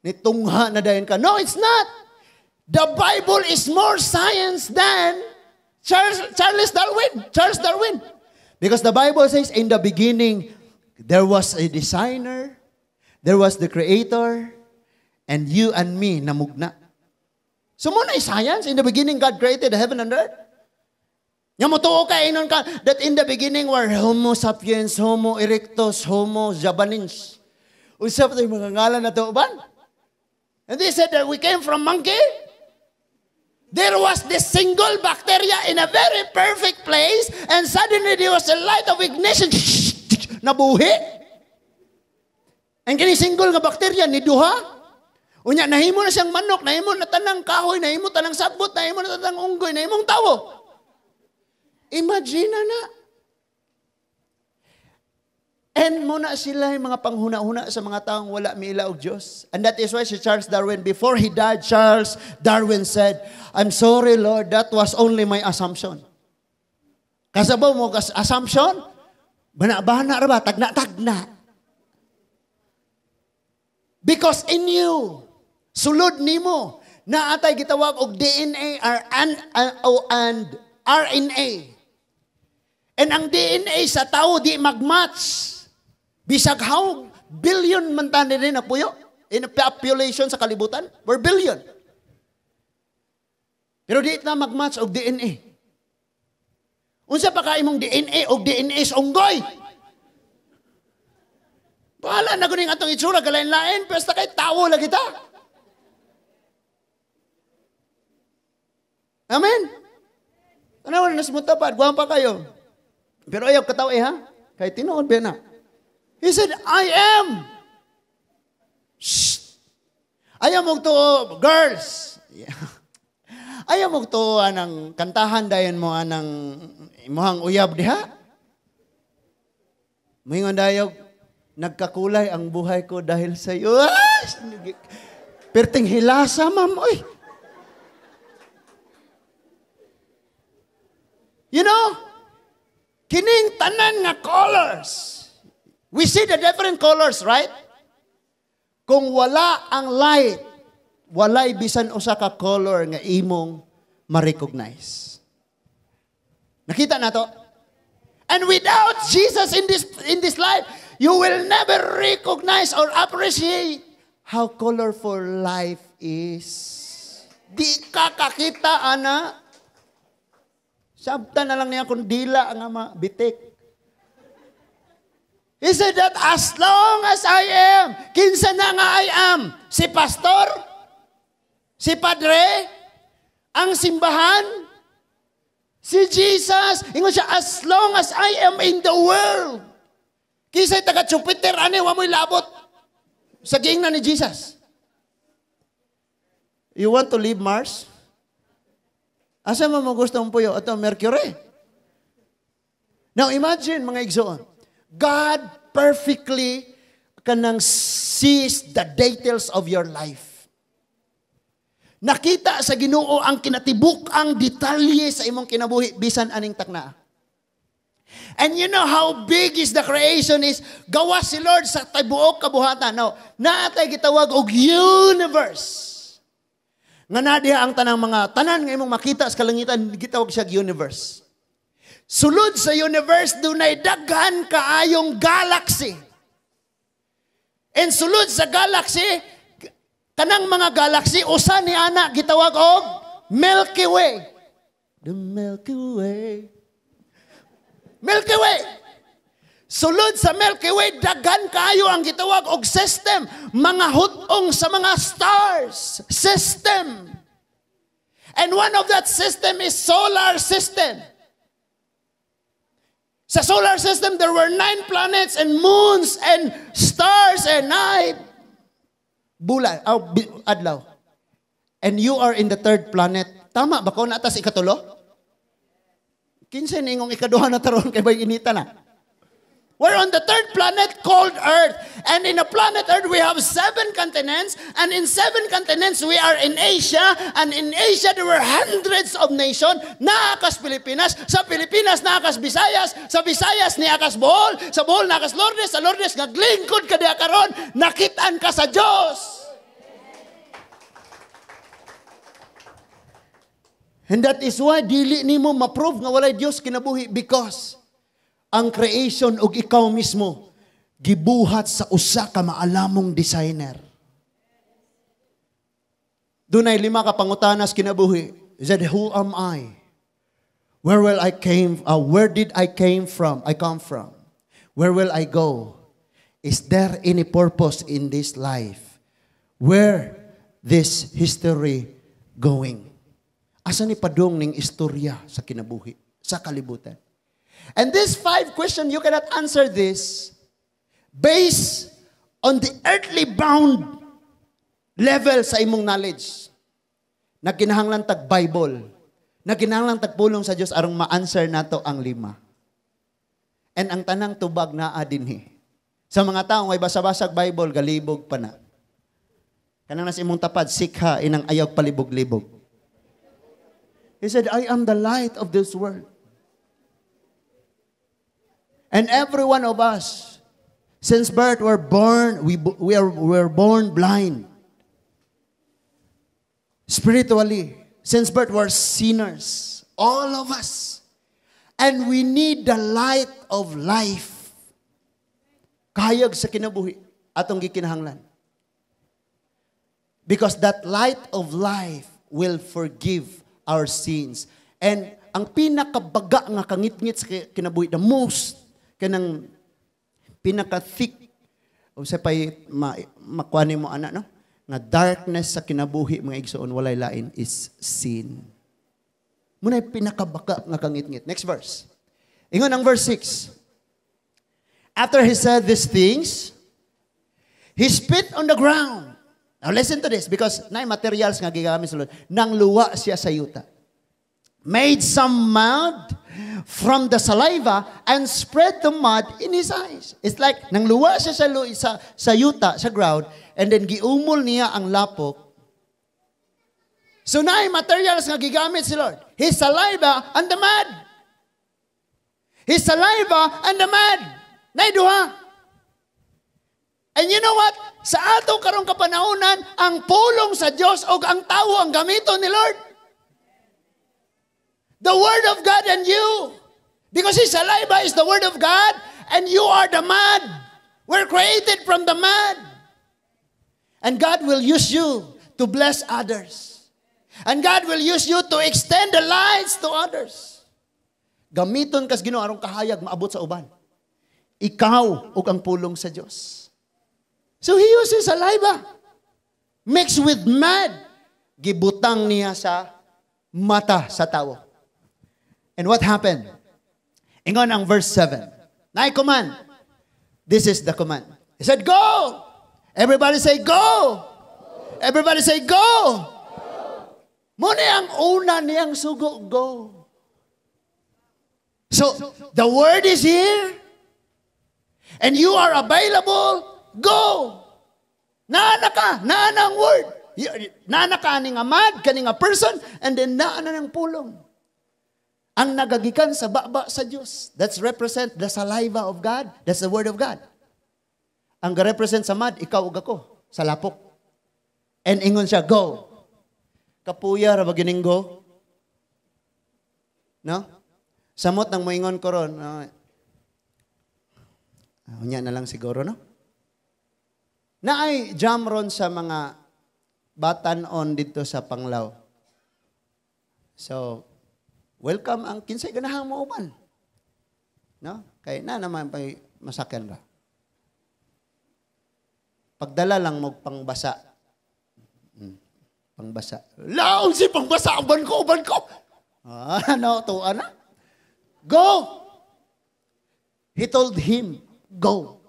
Nitungha na dayon ka. No, it's not. The Bible is more science than Charles Darwin. Charles Darwin. Because the Bible says, in the beginning, there was a designer, there was the creator, and you and me namugna. So mo na science. In the beginning, God created the heaven and earth. Nga mo tuo ka, inon ka, that in the beginning were Homo sapiens, Homo erectus, Homo javanensis. Unsa pa mga ngalan na to, ban? And they said that we came from monkey. There was this single bacteria in a very perfect place, and suddenly there was a light of ignition. Nabuhi. Ang kini single nga bacteria ni duha. Unya nahimo na siyang manok, nahimo na tanang kahoy, nahimo tanang sagbot, nahimo na tanang unggoy, nahimong tawo. Imagine na. And muna sila yung mga panghuna-huna sa mga taong wala miila og Diyos. And that is why si Charles Darwin, before he died, Charles Darwin said, "I'm sorry, Lord, that was only my assumption." Kasabaw mo, kas assumption? Bana-bana ra ba? Tagna-tagna. Because in you, sulod nimo, naatay gitawag og DNA or and RNA. And ang DNA sa tao di magmatch. Bisag how billion man ta ni na puyo in population sa kalibutan, we're billion. Pero di na magmatch og DNA. Unsa pa ka imong DNA og DNA sa unggoy? Bahala na kuning atong itsura kalain-lain, basta kay tawo lagi ta. Amen. Tanaw na nasmutapad, guwapa kayo. Pero ayaw kataw eh ha? Kay tinuod ba na? He said, "I am." Shh. Ayaw mo to, girls. Yeah. Ayaw mo to anang kantahan dayon mo anang imuhang uyab diha. Moingon dayo, "Nagkakulay ang buhay ko dahil sa iyo." Perting hilasa, ma'am. Oy. Kining tanan nga colors. We see the different colors, right? Kung wala ang light, walay bisan usa ka color nga imong ma-recognize. Nakita na to? And without Jesus in this life, you will never recognize or appreciate how colorful life is. Di ka kakita, ana. Sabta na lang niya kung dila nga mabitik. He said that as long as I am, kinsa na nga "I am"? Si pastor? Si padre? Ang simbahan? Si Jesus. Ingon siya, "As long as I am in the world." Kinsay taga Jupiter, ani, wa mo'y labot sa giingnan ni Jesus. You want to leave Mars? Asa mo mo gusto mong puyo? Ato, Mercury. Now imagine, mga igsoon, God perfectly kanang sees the details of your life. Nakita sa Ginoo ang kinatibuk ang detalye sa imong kinabuhi bisan aning takna. And you know how big is the creation is? Gawas si Lord sa tibuok kabuhatan. Now, naa tay gitawag og universe. Nga na diha ang tanang mga tanan nga imong makita sa kalangitan, gitawag siya universe. Sulod sa universe, dunay daghan kaayong galaxy. And sulod sa galaxy, kanang mga galaxy, usa ni ana gitawag og Milky Way. The Milky Way. Milky Way. Sulod sa Milky Way, daghan kayo ang gitawag og system, mga hutong sa mga stars, system. And one of that system is solar system. Sa solar system, there were nine planets and moons and stars and nine bulan, oh, adlaw. And you are in the third planet. Tama ba ko naa ta sa ikatulo? Kinsa ningong ikaduha na taron kay bay inita na? We're on the third planet called Earth. And in the planet Earth, we have seven continents. And in seven continents, we are in Asia. And in Asia, there were hundreds of nations. Naa kas Pilipinas. Sa Pilipinas, naa kas Visayas. Sa Visayas, naa kas Bohol. Sa Bohol, naa kas Lourdes. Sa Lourdes, naglingkod ka diha karon. Nakitaan ka sa Diyos. And that is why dili nimo ma-prove nga walay Dios kinabuhi, because ang creation ug ikaw mismo gibuhat sa usa ka maalamong designer. Dunay lima ka pangutanas kinabuhi. He said, "Who am I? Where will I came? Where did I came from? I come from. Where will I go? Is there any purpose in this life? Where this history going?" Asa ni padung ning istorya sa kinabuhi, sa kalibutan? And these five questions, you cannot answer this based on the earthly bound level sa imong knowledge. Nagkinahanglan tag Bible. Nagkinahanglan tag pulong sa Dios aron ma-answer nato ang lima. And ang tanang tubag naa dinhi. Sa mga tawo ngay basa-basag Bible, galibog pa na. Kanang nasa imong tapad, sikha inang ayaw palibog-libog. He said, "I am the light of this world." And every one of us, since birth, were born, we are born blind. Spiritually, since birth, we're sinners. All of us. And we need the light of life. Kahayag sa kinabuhi, atong gikinahanglan. Because that light of life will forgive our sins. And ang pinakabaga nga kangitngit sa kinabuhi, the most, kanang pinaka-thick, o sa pay, makuha mo ana, no? Nga darkness sa kinabuhi, mga igsoon, walay lain, is sin. Muna'y pinakabaka nga kangitngit. Next verse. Ingon ang verse 6. After he said these things, he spit on the ground. Now listen to this because naay materials nga gigamit sa Lord. Nang luwa siya sa yuta. Made some mud from the saliva and spread the mud in his eyes. It's like nang luwa siya sa yuta, sa ground, and then giumol niya ang lapok. So naay materials nga gigamit si Lord. His saliva and the mud. His saliva and the mud. Nay duha. And you know what? Sa ato karong kapanahonan, ang pulong sa Dios og ang tawo ang gamiton ni Lord. The Word of God and you. Because His saliva is the Word of God and you are the mud. We're created from the mud. And God will use you to bless others. And God will use you to extend the lights to others. Gamiton kas Ginoo aron kahayag maabot sa uban. Ikaw ug ang pulong sa Dios. So He uses saliva mixed with mud. Gibutang niya sa mata sa tao. And what happened? Ingon ang verse 7. Naay command. This is the command. He said, "Go!" Everybody say, "Go!" Everybody say, "Go!" Mao ni ang una niyang sugo, go. So, the word is here, and you are available, go! Naa ka, naa na ang word. Naa ka ani nga mud, kani nga person, and then naa na ng pulong. Ang nagagikan sa baba sa Diyos. That's represent the saliva of God. That's the word of God. Ang represent sa mud, ikaw ug ako, sa lapok. And ingon siya, "Go." Kapuya ra ba gining go? No? Samot nang moingon ko ron. Unya na lang siguro, no? Naay jam ron sa mga batan-on dito sa Panglao. So, welcome ang kinsay ganahang mo uban. No? Kay na naman pay masakyan ra. Pagdala lang mo pangbasa. Pangbasa. Laon si pangbasa, uban ko, uban ko. Ah, no, tuwa na. Go! He told him, "Go.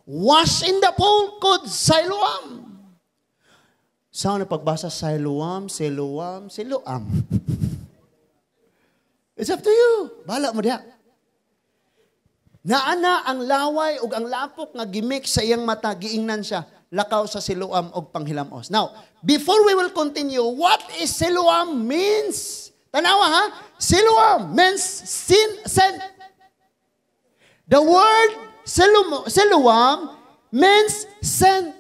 Wash in the pool called Siloam." Saan na pagbasa? Siloam, Siloam, Siloam. It's up to you. Bahala mo diha. Naana ang laway ug ang lapok nga gimix sa iyang mata, giingnan siya, "Lakaw sa Siloam og panghilamos." Now, before we will continue, what is Siloam means? Tanawa ha? Siloam means sin, sent. The word Siloam, Siloam means sent.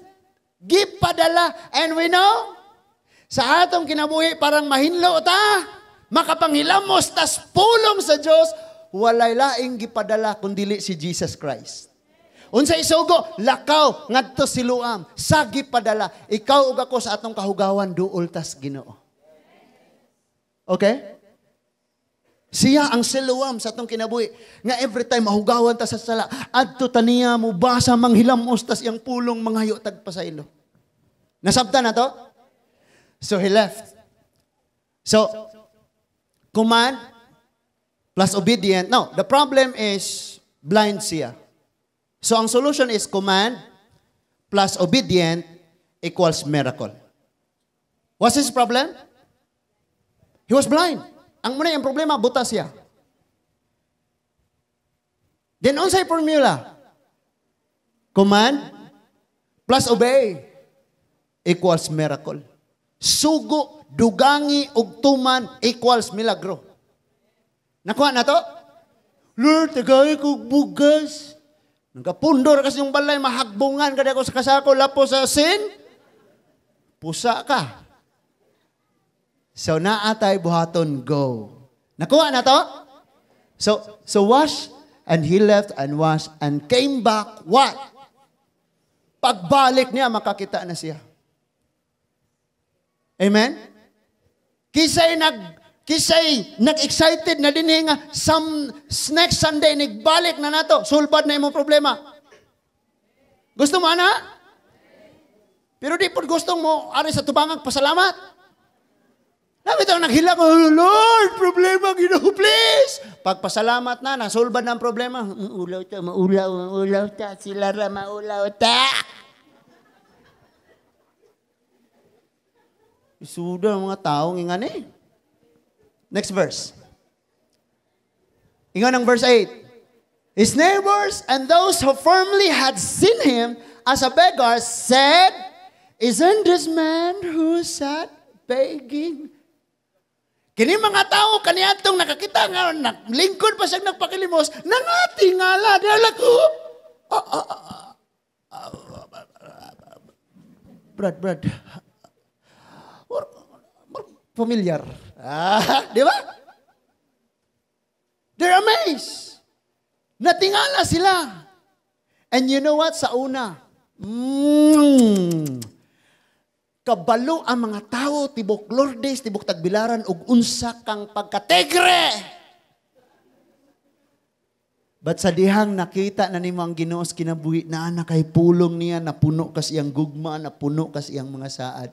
Gipadala. And we know, sa atong kinabuhi, parang mahinlo ta, makapanghilamos tas pulong sa Dios, walay laing gipadala kundili si Jesus Christ. Unsa isugo? Lakaw ngadto Siloam sa gipadala. Ikaw ug ako sa atong kahugawan duol tas Ginoo. Okay? Siya ang Siloam sa atong kinabuhi. Nga every time mahugawan ta sa sala, adto ta niya mo basa manghilamos tas iyang pulong mangayo tag pasaylo. Nasabtan na to? So he left. So, command plus obedient. No, the problem is blind siya. So ang solution is command plus obedient equals miracle. What's his problem? He was blind. Ang muna yung problema, buta siya. Then unsay formula? Command plus obey equals miracle. Sugo, dugangi, ug tuman equals milagro. Nakuha na to? Lord, tagay kog bugas. Nagapundor kasi yung balay, mahagbungan kada ko sa kasako, lapo sa sin. Pusa ka. So naatay buhaton, go. Nakuha na to? So wash, and he left and washed and came back, what? Pagbalik niya, makakita na siya. Amen? Kisay nag-excited na din nga some next Sunday nagbalik na nato, sulbad na imong problema. Gusto mo ana? Pero di pod gusto mo ari sa tubangan pasalamat. Nami tong naghilak ko, "Lord, problema Ginoo, please." Pagpasalamat na, nasulbad na ang problema. Maulaw ta, maulaw, maulaw ta, sila ra maulaw ta. Isuda ang mga taong ingani. Next verse. Ingon ang verse 8. His neighbors and those who formerly had seen him as a beggar said, "Isn't this man who sat begging?" Kini mga tao kaniadtong nakakita nga lingkod pa siyang nagpakilimos, nangatingala. They're like, "Oh, ah, ah, ah, ah, Brad, Brad, familiar." Ah, di ba? They're amazed. Natingala sila. And you know what? Sa una, kabalo ang mga tao, tibok Lourdes, tibok Tagbilaran, ug unsa kang pagkategre. But sa dihang nakita na nimo ang Ginoo sa kinabuhi, naa na kay pulong niya, napuno ka sa iyang gugma, napuno ka sa iyang mga saad.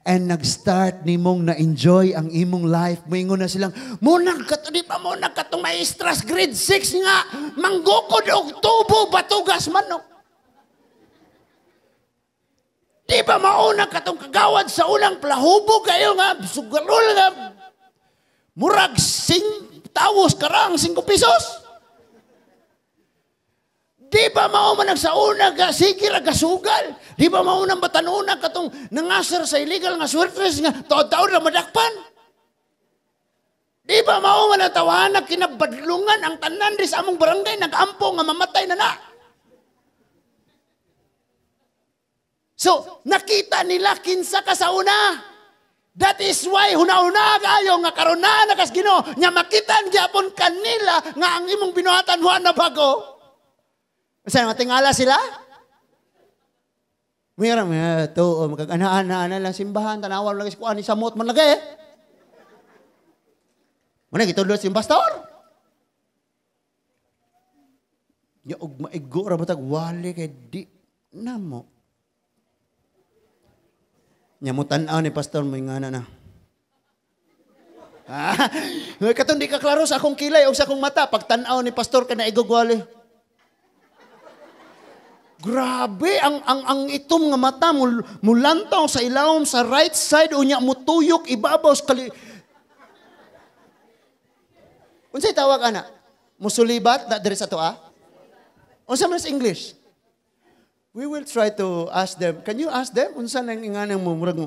And nag-start nimong na-enjoy ang imong life. Moingon na silang, "Munag kato, di ba munag katong maestras grade 6 nga, manggukod og tubo, batugas manok? Di ba mauna katong kagawad sa unang plahubog kayo nga, sugarol nga, murag sing tawos karang 5 pesos? Di ba mao man ang sa una ga sige ra gasugal? Di ba mao nang batanuna katong nangasar sa illegal nga swertres nga taon-taon ra madakpan? Di ba mao man ang tawahan kinabadlungan ang tanan di sa among barangay nagampo nga mamatay na na?" So, nakita nila kinsa ka sa una. That is why huna-huna kayo nga karon na nakas Ginoo nya makitaan gyapon kanila nga ang imong binuhatan wa na bago. Sa matingala sila? Mayroon, to, magkaganaan lang simbahan, tanawan lagi sa kuan, samot man lagi. Muna, gitudlo si pastor. Ya, og maigo ra batag, wali kay di namo. Nya mo tan-aw ni pastor, mo ingana na. Ah, katong di ka klaro sa akong kilay o sa akong mata, pag tan-aw ni pastor ka na igog wali. Grabe ang itom nga mata mulantaw sa ilawom sa right side unya mutuyok ibabaw sa kali. Unsay tawag ana? Musulibat na diri sa toa? Unsa man sa English? We will try to ask them. Can you ask them unsa nang inganang mo murag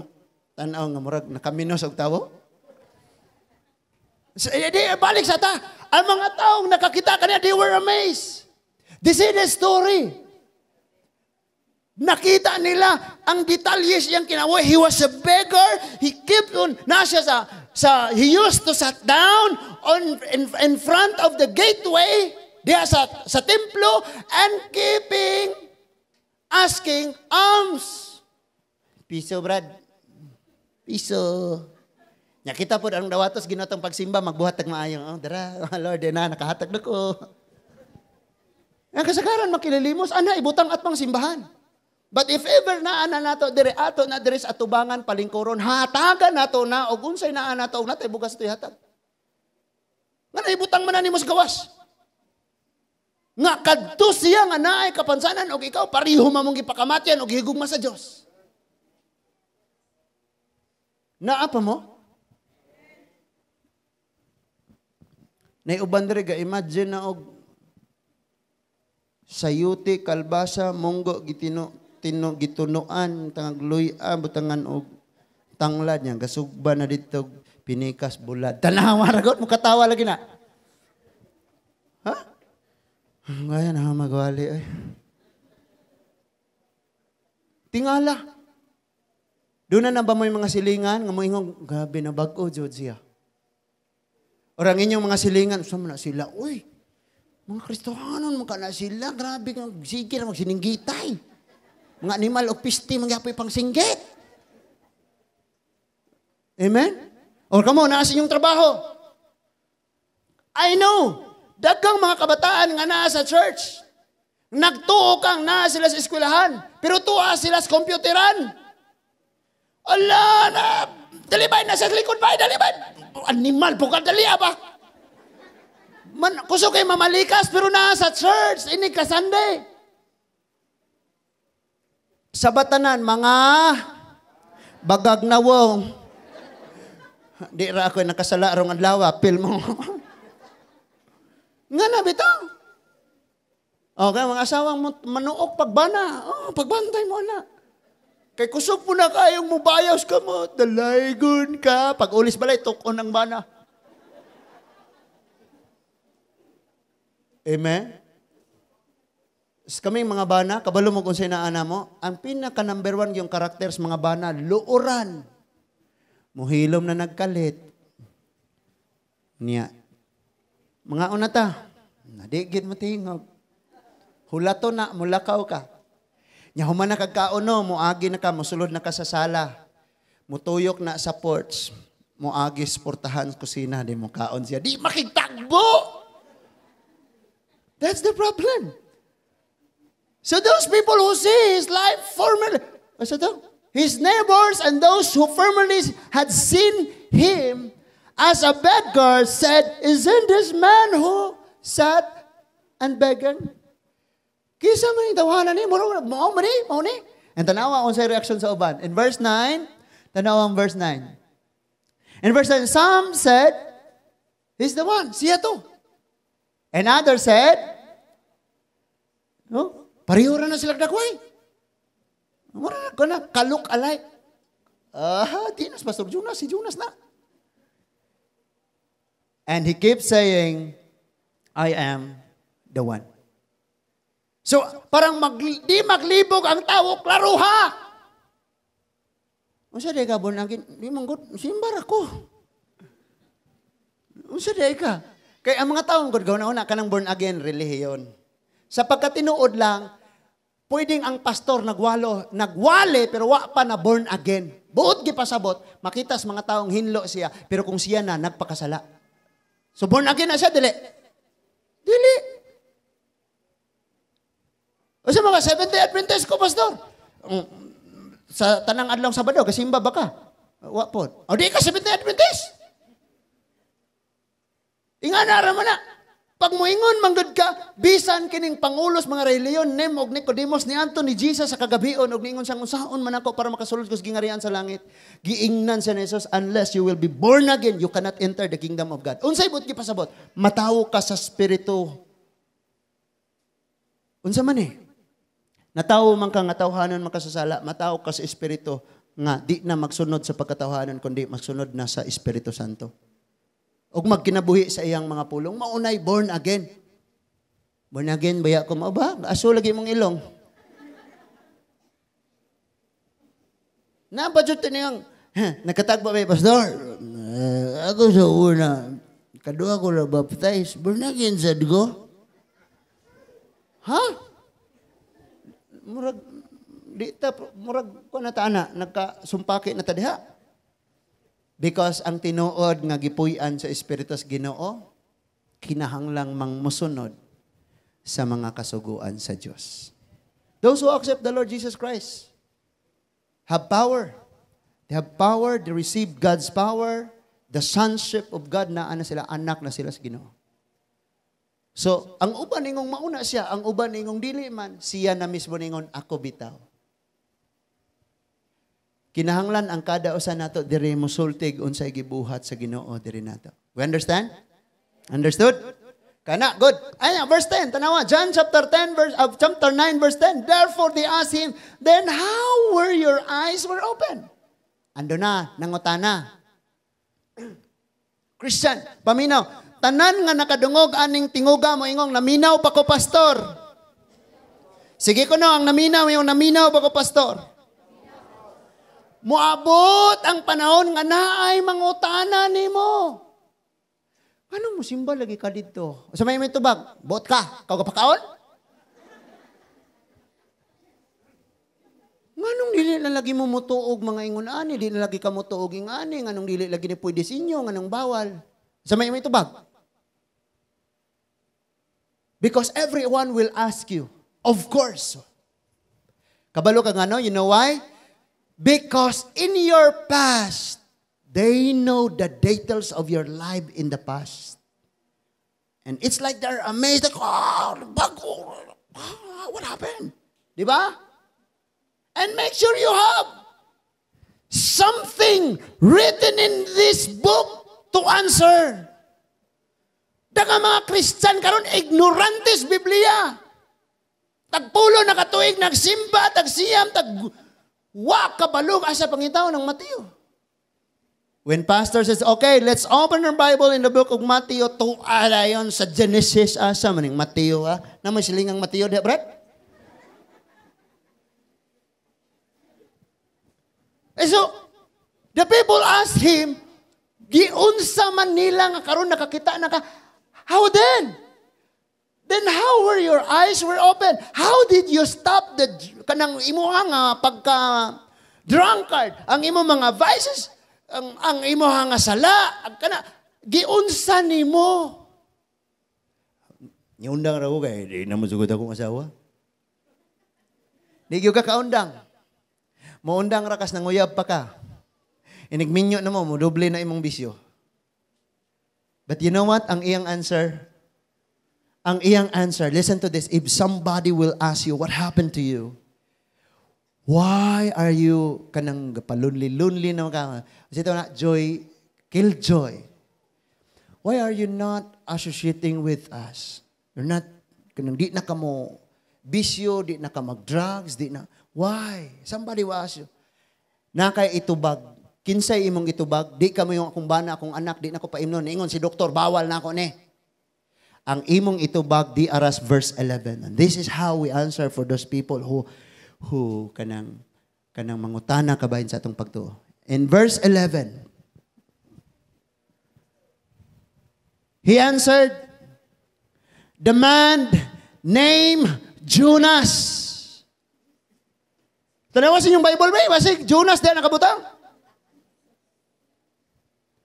tan-aw nga murag nakaminos og tawo? So, di, balik sa ta. Ang mga taong nakakita kaniya, they were amazed. This is the story. Nakita nila ang detalye siyang kinabuhi. He was a beggar. He kept on, na siya sa he used to sat down on in front of the gateway diha sa templo and keeping asking alms. Piso, Brad. Piso. Nya kita pod ang dawatos ginatong pagsimba magbuhat tag maayo. Oh, dara, Lord, na nakahatag na ko. Ang kasagaran makililimos ana ibutang at pang simbahan. But if ever naa na nato dire ato na dire sa atubangan palingkuron, hatagan nato na og unsay naa nato og natay bugas toy hatag. Nga naibutang man nimo sa gawas. Nga kadto siya nga naay kapansanan og ikaw pareho man mong gipakamatyan og higugma sa Dios. Naa pa mo? Nay uban diri ga imagine na og sayuti, kalbasa, munggo gitino tino gitunuan tangagluy-a butangan og tanglad niya gasugba na dito pinikas bulad. Tanawa ra gud mukatawa lagi na. Ha? Gaya na magwali ay. Tingala. Doon na ba mo yung mga silingan nga moingon grabe na bag-o jud siya. Or ang inyong mga silingan, sa man na sila, uy, mga Kristohanon man ka na sila, grabe ka, sige na magsininggitay. Mga animal o pisti, mangyapoy pang singgit. Amen? Or kamo, naa sa inyong trabaho. I know, daghang mga kabataan nga naa sa church. Nagtuo kang naa sila sa eskwelahan, pero tuwa sila sa computeran. Ala na, dalibay na sa likod ba? Dalibay. Animal, bukal dali ba? Man, kuso kay mamalikas, pero naa sa church, ini ka Sunday. Sa batanan, mga bagag na wong. Di ra ako nakasala rong adlaw, apil mo. Nga na, bitaw. Okay, mga asawang manuok pagbana. Oh, pagbantay mo na. Kay kusog po na kayong mubayas ka mo, dalaygon ka. Pag ulis balay, tukon ang bana. Amen? Kami mga bana, kabalo mo kung sinaana mo, ang pinaka number one yung karakter sa mga bana, luoran. Muhilom na nagkalit. Niya. Mga una ta, nadigid mo tingog. Hulato na, mulakaw ka. Nya human na kagkaon no, muagi na ka, musulod na ka sa sala. Mutuyok na sa porch. Muagi sa portahan sa kusina, di mo kaon siya. Di makitagbo! That's the problem. So those people who see his life formerly, what's that? His neighbors and those who formerly had seen him as a beggar said, "Isn't this man who sat and begged?" Kisa man yung tawanan ni, mao man ni, mao ni. And tanawa ang sa reaction sa uban. In verse 9, tanawa ang verse 9. In verse 9, some said, "He's the one, siya to." And others said, "No, pareho ra na sila dakway. Mura na kaluk alike. Di na, Pastor Jonas, si Jonas na." And he keeps saying, "I am the one." So, parang di maglibog ang tao, klaro ha! Unsa di ka, born again? Di man gud, simbar ako. Unsa di ka? Kaya ang mga tao, gud, gauna-una ka ng born again, relihiyon. Sa pagkatinuod lang, pwedeng ang pastor nagwale, pero wa pa na born again. Buot gipasabot, makita sa mga taong hinlo siya, pero kung siya na, nagpakasala. So born again na siya, dili. Dili. O sa mga Seventh-day Adventist ko, pastor. Sa tanang adlaw Sabado, kasimba ba ka? Wa po. O di ka Seventh-day Adventist. Ingana ra man na. Pag muingon manggod ka, bisan kining pangulos mga reliyon, Nem og Nicodemus ni Anton ni Jesus sa kagabion og niingon siyang unsaon man ako para makasulod ko sa gingarian sa langit. Giingnan siya ni Jesus, unless you will be born again, you cannot enter the kingdom of God. Unsay buot gipasabot? Matawo ka sa spirito. Unsa man eh? Natawo man ka nga tawhanon makasasala, matawo ka sa espiritu nga di na magsunod sa pagkatawhanon kundi magsunod na sa Espiritu Santo. Og magkinabuhi sa iyang mga pulong, maunay born again. Born again, baya ko mao ba? Aso lagi mong ilong. Nabadjud tiniyang, nakatagba may pastor. Ako sa una, kadua ko na baptize, born again sad ko. Ha? Murag, di ta, murag, ko na ta, ana, nagkasumpaki na ta diha. Because ang tinuod nga gipuy-an sa Espiritu sa Ginoo, kinahanglang mangmusunod sa mga kasuguan sa Dios. Those who accept the Lord Jesus Christ have power. They have power, they receive God's power, the sonship of God na ana sila, anak na sila sa Ginoo. So, ang uban ningong mauna siya, ang uban ningong dili man, siya na mismo ningon, ako bitaw. Kinahanglan ang kada usa nato diri mosultig unsay gibuhat sa Ginoo diri nato. We understand? Understood? Kana good. Ay, verse 10 tanawa, John chapter 10 verse chapter 9 verse 10. Therefore they asked him, then how were your eyes were open? Ando na nangutana. Christian, paminaw. Tanan nga nakadungog aning tinguga mo ingong naminaw pa ko pastor. Sige ko no, ang naminaw yung naminaw pa ko pastor. Muabot ang panahon nga naay mangutana nimo. Ano mo simba lagi ka didto? Sa may tubag, buot ka, kaw pakaon? Nganong dili na lagi mo mutuog mga ingon ani, dili na lagi ka mutuog ing ani, nganong dili lagi ni pwede sa inyo, nganong bawal. Sa may tubag. Because everyone will ask you. Of course. Kabalo ka ngano, you know why? Because in your past, they know the details of your life in the past. And it's like they're amazed. Like, oh, bago. What happened? Di ba? And make sure you have something written in this book to answer. Daga mga Christian karon ignorantes Biblia. Tagpulo na katuig nagsimba, tagsiyam, tag Wa kabalog asa pangitaw ng Mateo. When pastor says, "Okay, let's open our Bible in the book of Matthew," tuwa dayon sa Genesis, asa maning Mateo, ha? Na may silingang Mateo, di, Brad? Eh, so, the people asked him, giunsa man nila nga karon nakakita na ka, how then? Then how were your eyes were open? How did you stop the kanang imuha nga pagka drunkard, ang imo mga vices, ang imuha nga sala, ang kana giunsa nimo? Niundang ra ko kay di na mosugod akong asawa. Di gyud ka kaundang. Moundang ra kas nanguyab pa ka. Inigminyo na mo, modoble na imong bisyo. But you know what? Ang iyang answer, ang iyang answer, listen to this, if somebody will ask you, what happened to you? Why are you kanang palunli-lunli na ka? Kasi ito na, joy, kill joy. Why are you not associating with us? You're not, kanang di na ka mo bisyo, di na ka mag-drugs, di na. Why? Somebody will ask you. Na kay itubag. Kinsay imong itubag, di ka mo yung akong bana, akong anak, di na ko paimnon. Ingon si doktor, bawal na ako ni. Ang imong itubag, di aras verse 11. And this is how we answer for those people who kanang mangutana kabahin sa atong pagtuo. In verse 11, he answered, the man named Jonas. Tanawa sa inyong Bible ba? Basig, Jonas di nakabutang.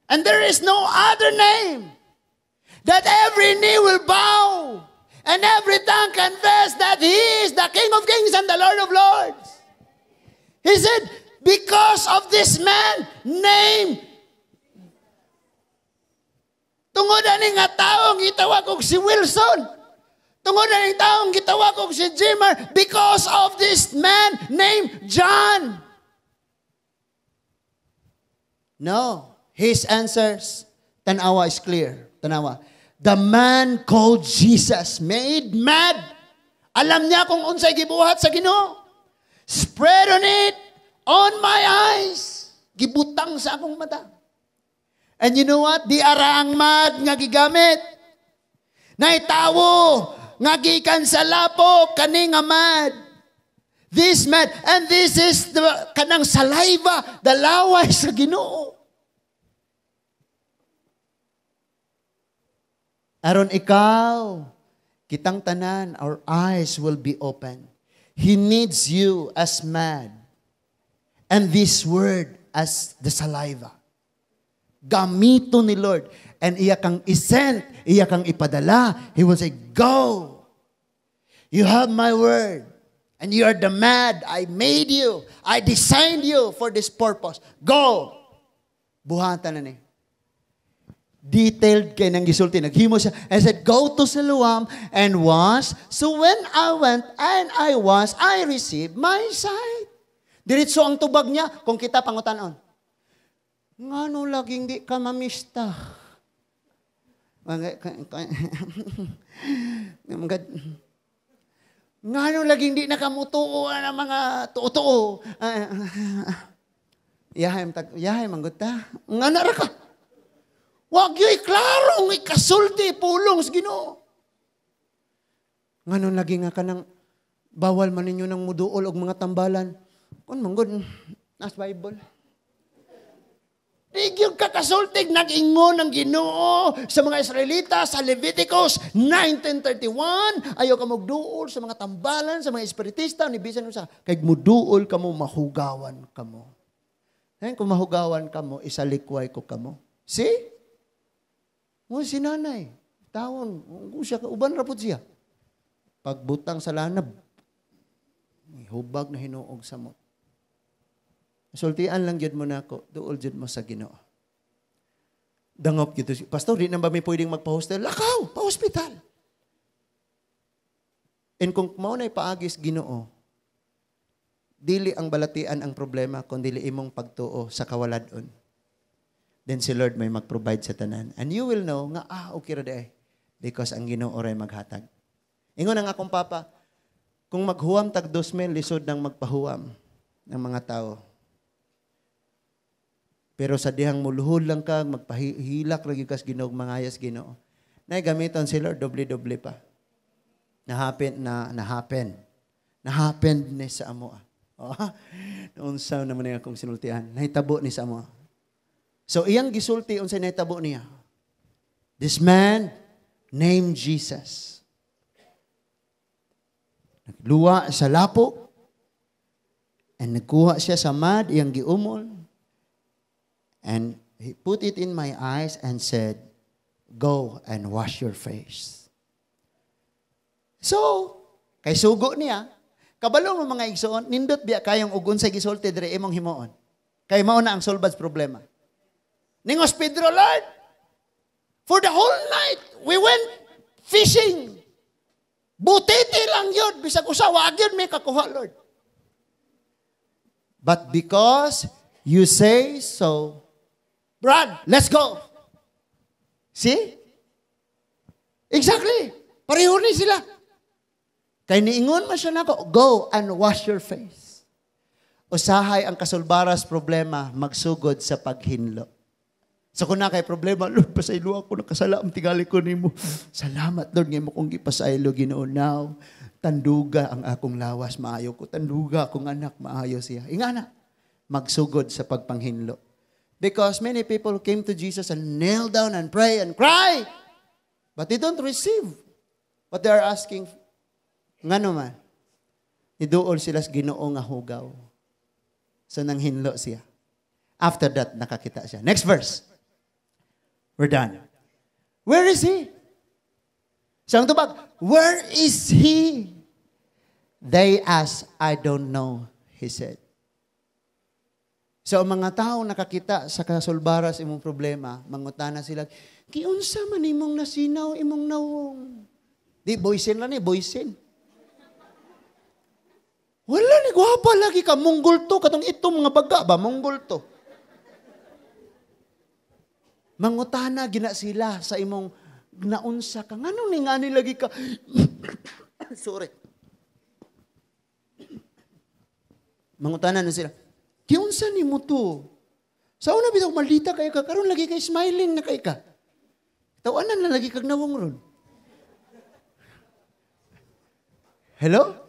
And there is no other name that every knee will bow and every tongue confess that He is the King of Kings and the Lord of Lords. He said, because of this man named, tungod ani nga taong gitawag og si Wilson, tungod ani taong gitawag og si Jimmer, because of this man named John. No, his answers, tanawa is clear. Tanawa. The man called Jesus made mad. Alam niya kung unsay gibuhat sa Ginoo. Spread on it on my eyes. Gibutang sa akong mata. And you know what? Di ara ang mad nga gigamit. Naitawo nga gikan sa lapo kani nga mad. This mad, and this is the kanang saliva, the laway sa Ginoo. Aron ikaw, kitang tanan, our eyes will be open. He needs you as mad. And this word as the saliva. Gamito ni Lord. And iya kang isent, iya kang ipadala. He will say, go. You have my word. And you are the mad. I made you. I designed you for this purpose. Go. Buhatan na ni. Detailed kay nang gisulti. Naghimo siya. And said, go to Siloam and wash. So when I went and I was, I received my sight. Diretso ang tubag niya kung kita pangutanon. Ngano laging di ka mamista? Ngano laging di nakamutuo ang mga tuo-tuo? Yahay manggut ta. Ngano ra ka? Wag yo'y klarong ikasulti pulong sa Ginoo. Ngano lagi nga kanang bawal man ninyo ng muduol og mga tambalan. Kun manggod nas Bible. Di gyud kakasultig nag-ingon ang Ginoo sa mga Israelita sa Leviticus 19:31, ayaw ka magduol sa mga tambalan sa mga espiritista ni bisan usa kay muduol kamo mahugawan kamo. Kung mahugawan kamo isalikway ko kamo. See? Mo si nanay, tawon, siya, uban ra pud siya. Pagbutang sa lanab, hubag na hinuog sa mo. Sultian lang gyud mo nako, duol gyud mo sa Ginoo. Dangop gyud. Pastor, di na ba may pwedeng magpa-hostel? Lakaw, pa-hospital. And kung mao nay paagis Ginoo, dili ang balatian ang problema, kun dili imong pagtuo sa kawalad-on. Then si Lord may mag-provide sa tanan. And you will know nga, okay ra di. Because ang Ginoo ray maghatag. Ingon ang akong papa, kung maghuwam tag 2,000, lisod nang magpahuwam. ng mga tao. Pero sa dihang muluhod lang ka, magpahilak lagi kas Ginoo, mangayas Ginoo. Nay gamiton si Lord doble-doble pa. Na-happen na na-happen. Na-happen ni sa amo. Oh, unsa naman nga akong sinultian. Nahitabo ni sa amo. So iyang gisulti unsay nahitabo niya. This man named Jesus. Nagluwa sa lapo and nagkuha siya sa mud, iyang giumol. And he put it in my eyes and said, "Go and wash your face." So, kay sugo niya, kabalo mo, mga igsoon, nindot biya kayong ug unsay gisulti dire imong himuon. Kay mao na ang solve sa problema. Ningos Pedro, "Lord, for the whole night, we went fishing. Butiti lang yun. Bisag usa, wa gyud may kakuha, Lord. But because you say so, Brad, let's go." See? Exactly. Pareho ni sila. Kay niingon man siya nako, "Go and wash your face." Usahay ang kasulbaras problema magsugod sa paghinlo. So kung na kay problema, "Lord, pasaylo ako, nakasala ang tingali ko nimo. Salamat, Lord, nga imo kong gipasaylo, Ginoo now. Tanduga ang akong lawas, maayo ko. Tanduga akong anak, maayo siya." Ingana, magsugod sa pagpanghinlo. Because many people came to Jesus and kneel down and pray and cry, but they don't receive what they are asking. Ngano man, niduol sila sa Ginoo nga hugaw. So nanghinlo siya. After that, nakakita siya. Next verse. We're done. Where is he? So ang tubag, "Where is he?" They asked. "I don't know," he said. So ang mga tao nakakita sa kasulbaras imong problema, mangutana sila, "Giunsa man imong nasinaw imong nawong?" Di, boysin lang ni, boysin. "Wala ni, gwapa lagi ka, munggol to, katong itong mga baga ba, munggol to." Mangutana gina sila sa imong naunsa ka. Ngano ni ngani lagi ka? Sorry. Mangutana na sila. "Giunsa nimo to? Sa una bitaw maldita kay ka, karon lagi kay smiling na kay ka. Tawanan na lagi kag nawong ron." Hello?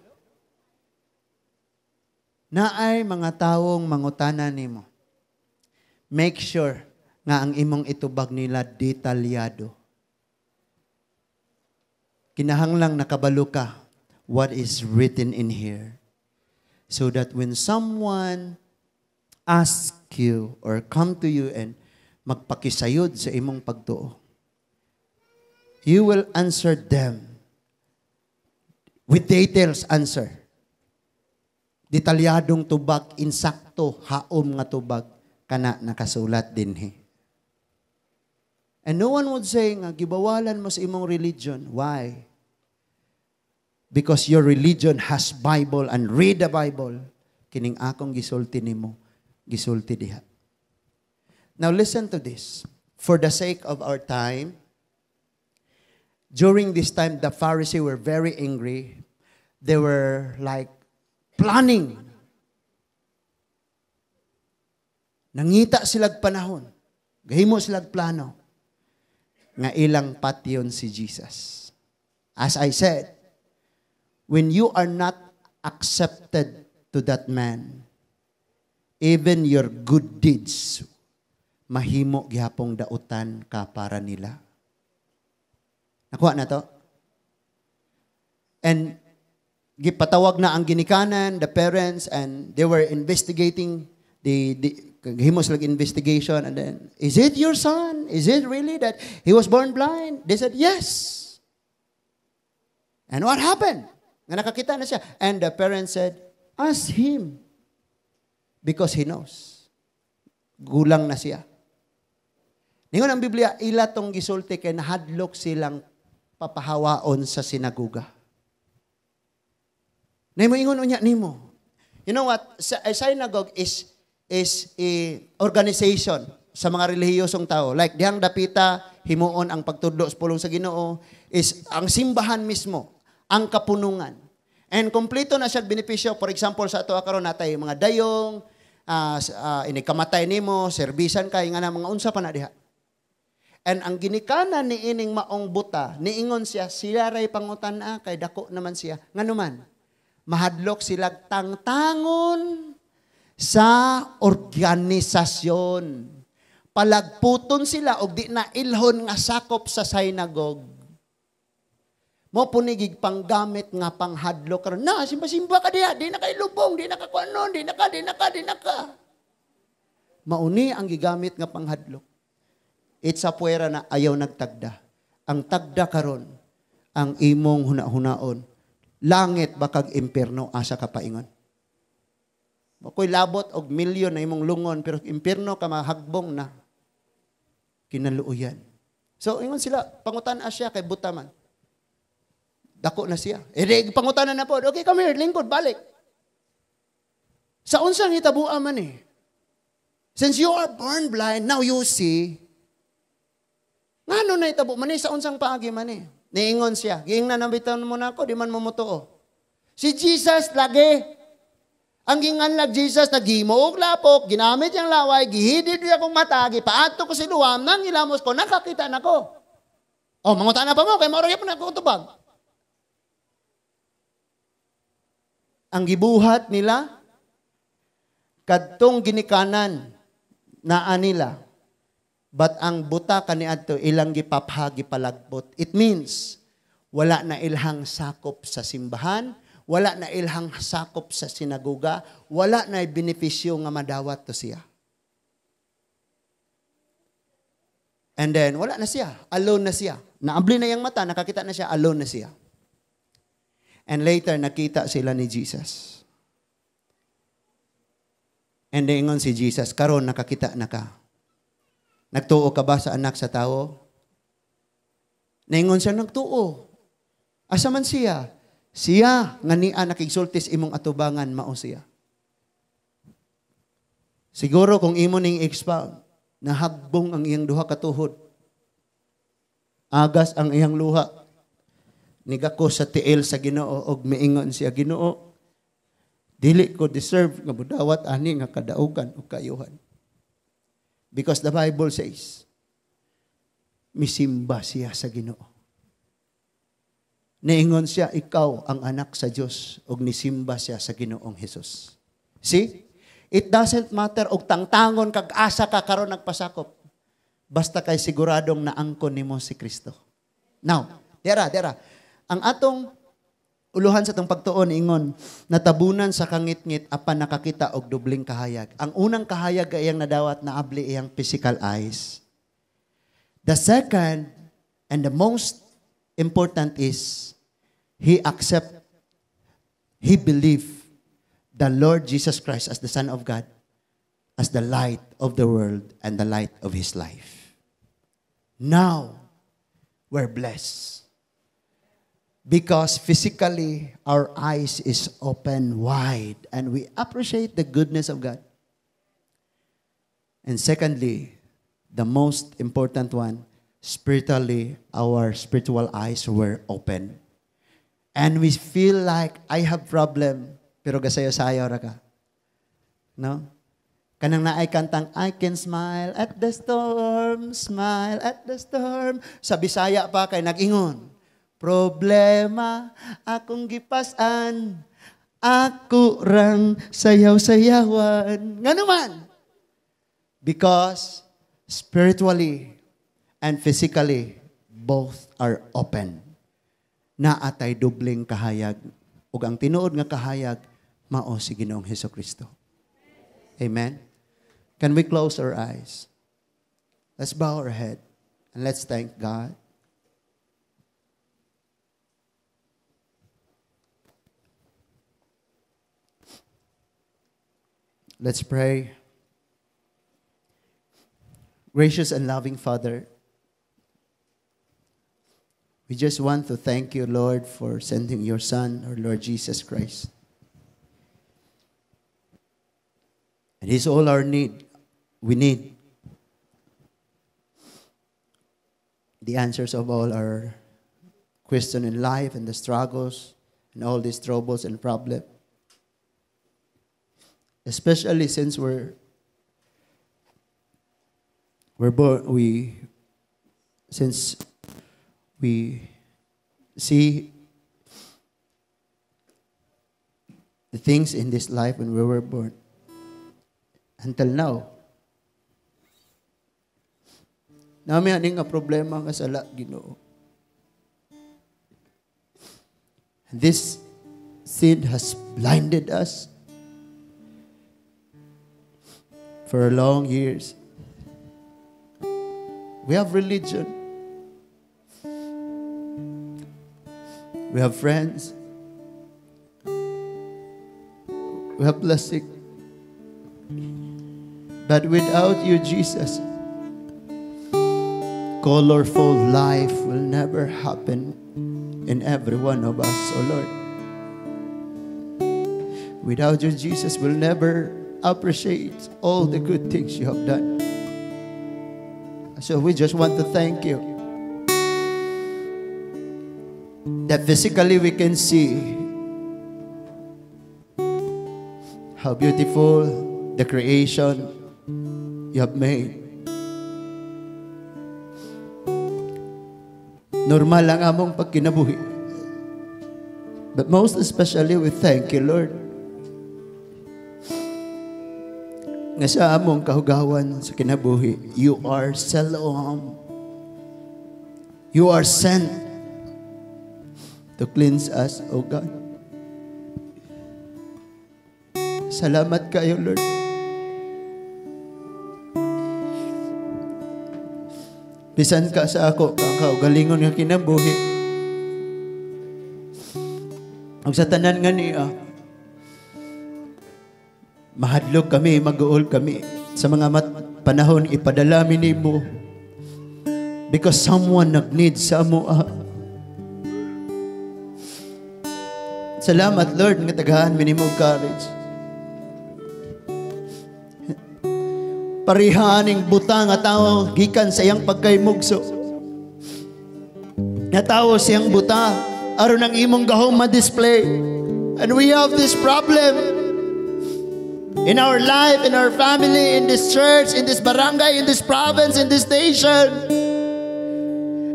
Naay mga tawong mangutana nimo. Make sure nga ang imong itubag nila detalyado. Kinahanglang nakabalo ka what is written in here. So that when someone ask you or come to you and magpakisayod sa imong pagtuo, you will answer them with details answer. Detalyadong tubag, insakto, haom nga tubag, kana nakasulat dinhi. And no one would say nga gibawalan mo sa imong religion. Why? Because your religion has Bible and read the Bible. Kining akong gisulti nimo, gisulti diha. Now listen to this. For the sake of our time, during this time, the Pharisees were very angry. They were like planning. Nangita silag panahon. Gahimo silag plano nga ilang patyon si Jesus. As I said, when you are not accepted to that man, even your good deeds, mahimo gihapong dautan ka para nila. Nakuha na to? And gipatawag na ang ginikanan, the parents, and they were investigating, the himo sila investigation, and then, "Is it your son? Is it really that he was born blind?" They said, "Yes." "And what happened? Nga nakakita na siya." And the parents said, "Ask him. Because he knows." Gulang na siya. Ningon ang Biblia, ila tong gisulti kay nahadlok silang papahawaon sa sinaguga. Nimo ingon unya nimo. You know what? A synagogue is a organization sa mga relihiyosong tao. Like dihang dapita himuon ang pagtudlo sa pulong sa Ginoo is ang simbahan mismo, ang kapunungan. And kompleto na siya benepisyo. For example, sa ato karon natay mga dayong, inikamatay nimo, serbisan kay nga na mga unsa pa na diha. And ang ginikanan ni ining maong buta, niingon siya, sila ray pangutan-a kay dako naman siya. Ngano man? Mahadlok sila tangtangon sa organisasyon. Palagputon sila og di na ilhon nga sakop sa synagogue. Mao pud ni gipanggamit nga panghadlok karon. Na simba-simba ka diha, di na kay lubong, di na ka kuanon, di na ka, di na ka, di na ka. Mauni ang gigamit nga panghadlok. It's a puwera na ayaw nagtagda. Ang tagda karon ang imong hunahunaon. Langit bakag impierno, asa ka paingon? Makoy labot og milyon na imong lungon, pero impierno ka mahagbong na kinaluoyan. So ingon sila, pangutan-a siya kay buta man. Dako na siya. E di, pangutana na po. Okay, come here, lingkod, balik. Sa unsang hitabua man eh. Since you are born blind, now you see. Ngano na hitabo man eh, sa unsang paagi man eh. Niingon siya, giingnan na bitan mo na ako, di man mo motuo. Si Jesus lagi. Ang ginganlag Jesus, naghimo og lapok, ginamit niyang laway, gihidid niya akong mata, gipaadto ko Siloam, nang ilamos ko, nakakita na ko. O, mangutana pa mo, kay mao ra gyapon ako tubag. Ang gibuhat nila, kadtong ginikanan naa nila, but ang buta kaniadto ilang gipapha, gipalagbot. It means, wala na ilhang sakop sa simbahan, wala na ilhang sakop sa sinagoga, wala na benepisyo nga madawat to siya. And then, wala na siya. Alone na siya. Naabli na iyang mata, nakakita na siya, alone na siya. And later, nakita sila ni Jesus. And ingon si Jesus, karon nakakita na ka. Nagtuo ka ba sa anak sa tao? Naingon siya, nagtuo. Asa man siya? Siya, nga niya nakigsultis imong atubangan, mao siya. Siguro kung imo ning expound, nahagbong ang iyang duha ka tuhod. Agas ang iyang luha. Nigako sa tiil sa Ginoo og miingon siya, Ginoo, dili ko deserve nga budawat ani nga kadaugan o kayuhan. Because the Bible says, misimba siya sa Ginoo. Niingon siya, ikaw ang anak sa Dios, og nisimba siya sa Ginoong Hesus. See? It doesn't matter og tangtangon kag asa ka karon nagpasakop. Basta kay siguradong naangkon nimo si Kristo. Now, dira, dira. Ang atong uluhan sa atong pagtuon ingon, natabunan sa kangitngit apan nakakita og dobling kahayag. Ang unang kahayag ay iyang nadawat na abli iyang physical eyes. The second and the most important is he accept, he believed the Lord Jesus Christ as the Son of God, as the light of the world and the light of his life. Now, we're blessed. Because physically, our eyes is open wide and we appreciate the goodness of God. And secondly, the most important one, spiritually, our spiritual eyes were open. And we feel like, I have problem, pero gasayo-sayo ra ka. No? Kanang naay kantang, I can smile at the storm, smile at the storm. Sa Bisaya pa kay nag-ingon, problema akong gipasan, ako rang sayaw-sayawan. Nga naman? Because spiritually and physically, both are open. Naatay dubling kahayag. Ug ang tinuod nga kahayag, mao si Ginoong Hesus Kristo. Amen? Can we close our eyes? Let's bow our head and let's thank God. Let's pray. Gracious and loving Father, we just want to thank you, Lord, for sending your Son, our Lord Jesus Christ. And He's all our need. We need the answers of all our question in life and the struggles And all these troubles and problems. Especially since we're born, since we see the things in this life when we were born until now. Naa mi ani nga problema nga sala, Ginoo. And this sin has blinded us for long years. We have religion. We have friends. We have blessing. But without you, Jesus, colorful life will never happen in every one of us, oh Lord. Without you, Jesus, we'll never appreciate all the good things you have done. So we just want to thank you that physically we can see how beautiful the creation you have made. Normal lang among pagkinabuhi. But most especially, we thank you, Lord, nga sa among kahugawan sa kinabuhi, you are Siloam. You are sent to cleanse us, O God. Salamat kayo, Lord. Bisan ka sa ako, ang kaugalingon nga kinabuhi. Ug sa tanan nga niya, mahadlok kami, mag-uol kami sa mga panahon ipadala mi nimo because someone nag-need sa amoa. Salamat, Lord, nga tagahan mi nimo courage. Parihaning buta nga tawo gikan sa iyang pagkaymugso. Nga tawo siyang buta aron ang imong gahom ma-display. And we have this problem in our life, in our family, in this church, in this barangay, in this province, in this nation.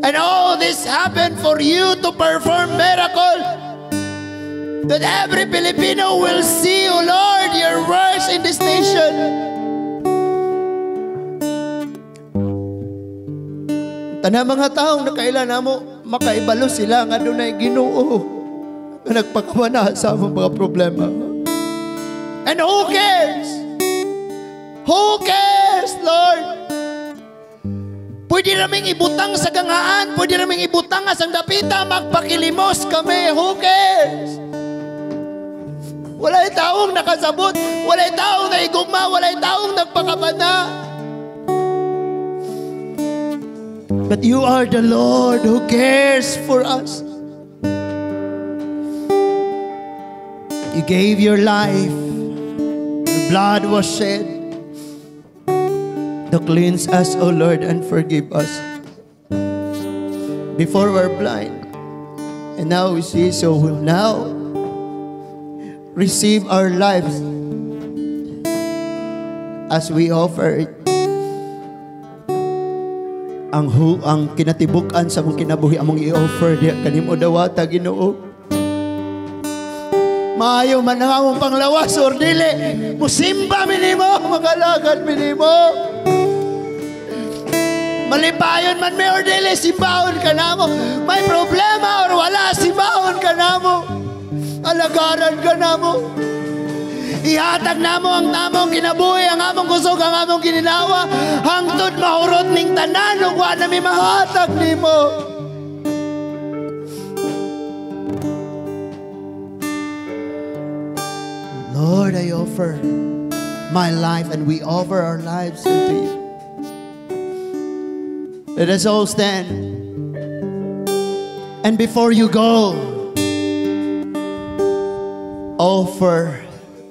And all this happened for you to perform miracle that every Filipino will see, O Lord, your works in this nation. Tanang mga taong nakaila namo, makaibalo sila nga dunay Ginoo nga nagpakawana sa among mga problema. And who cares? Who cares, Lord? Pwede raming ibutang sa ganghaan, pwede raming ibutang sa dapita, magpakilimos kami. Who cares? Walay taong nakasabot, walay taong naigugma, walay taong nagpakabana. But you are the Lord who cares for us. You gave your life. Your blood was shed to cleanse us, O Lord, and forgive us. Before we're blind, and now we see, so we'll now receive our lives as we offer it. Ang kinatibuk-an sa among kinabuhi among i-offer diha kanimo dawata, Ginoo. Maayo man ang among panglawas or dili, musimba mi nimo, magalagad mi nimo. Malipayon man mi or dili, simbaon ka namo. May problema or wala, simbaon ka namo. Alagaran ka namo. Ihatag namo ang tamong kinabuhi, ang among kusog, ang among kininawa, hangtod mahurot ning tanan ug wa nami mahatag nimo. Lord, I offer my life, and we offer our lives unto you. Let us all stand. And before you go, offer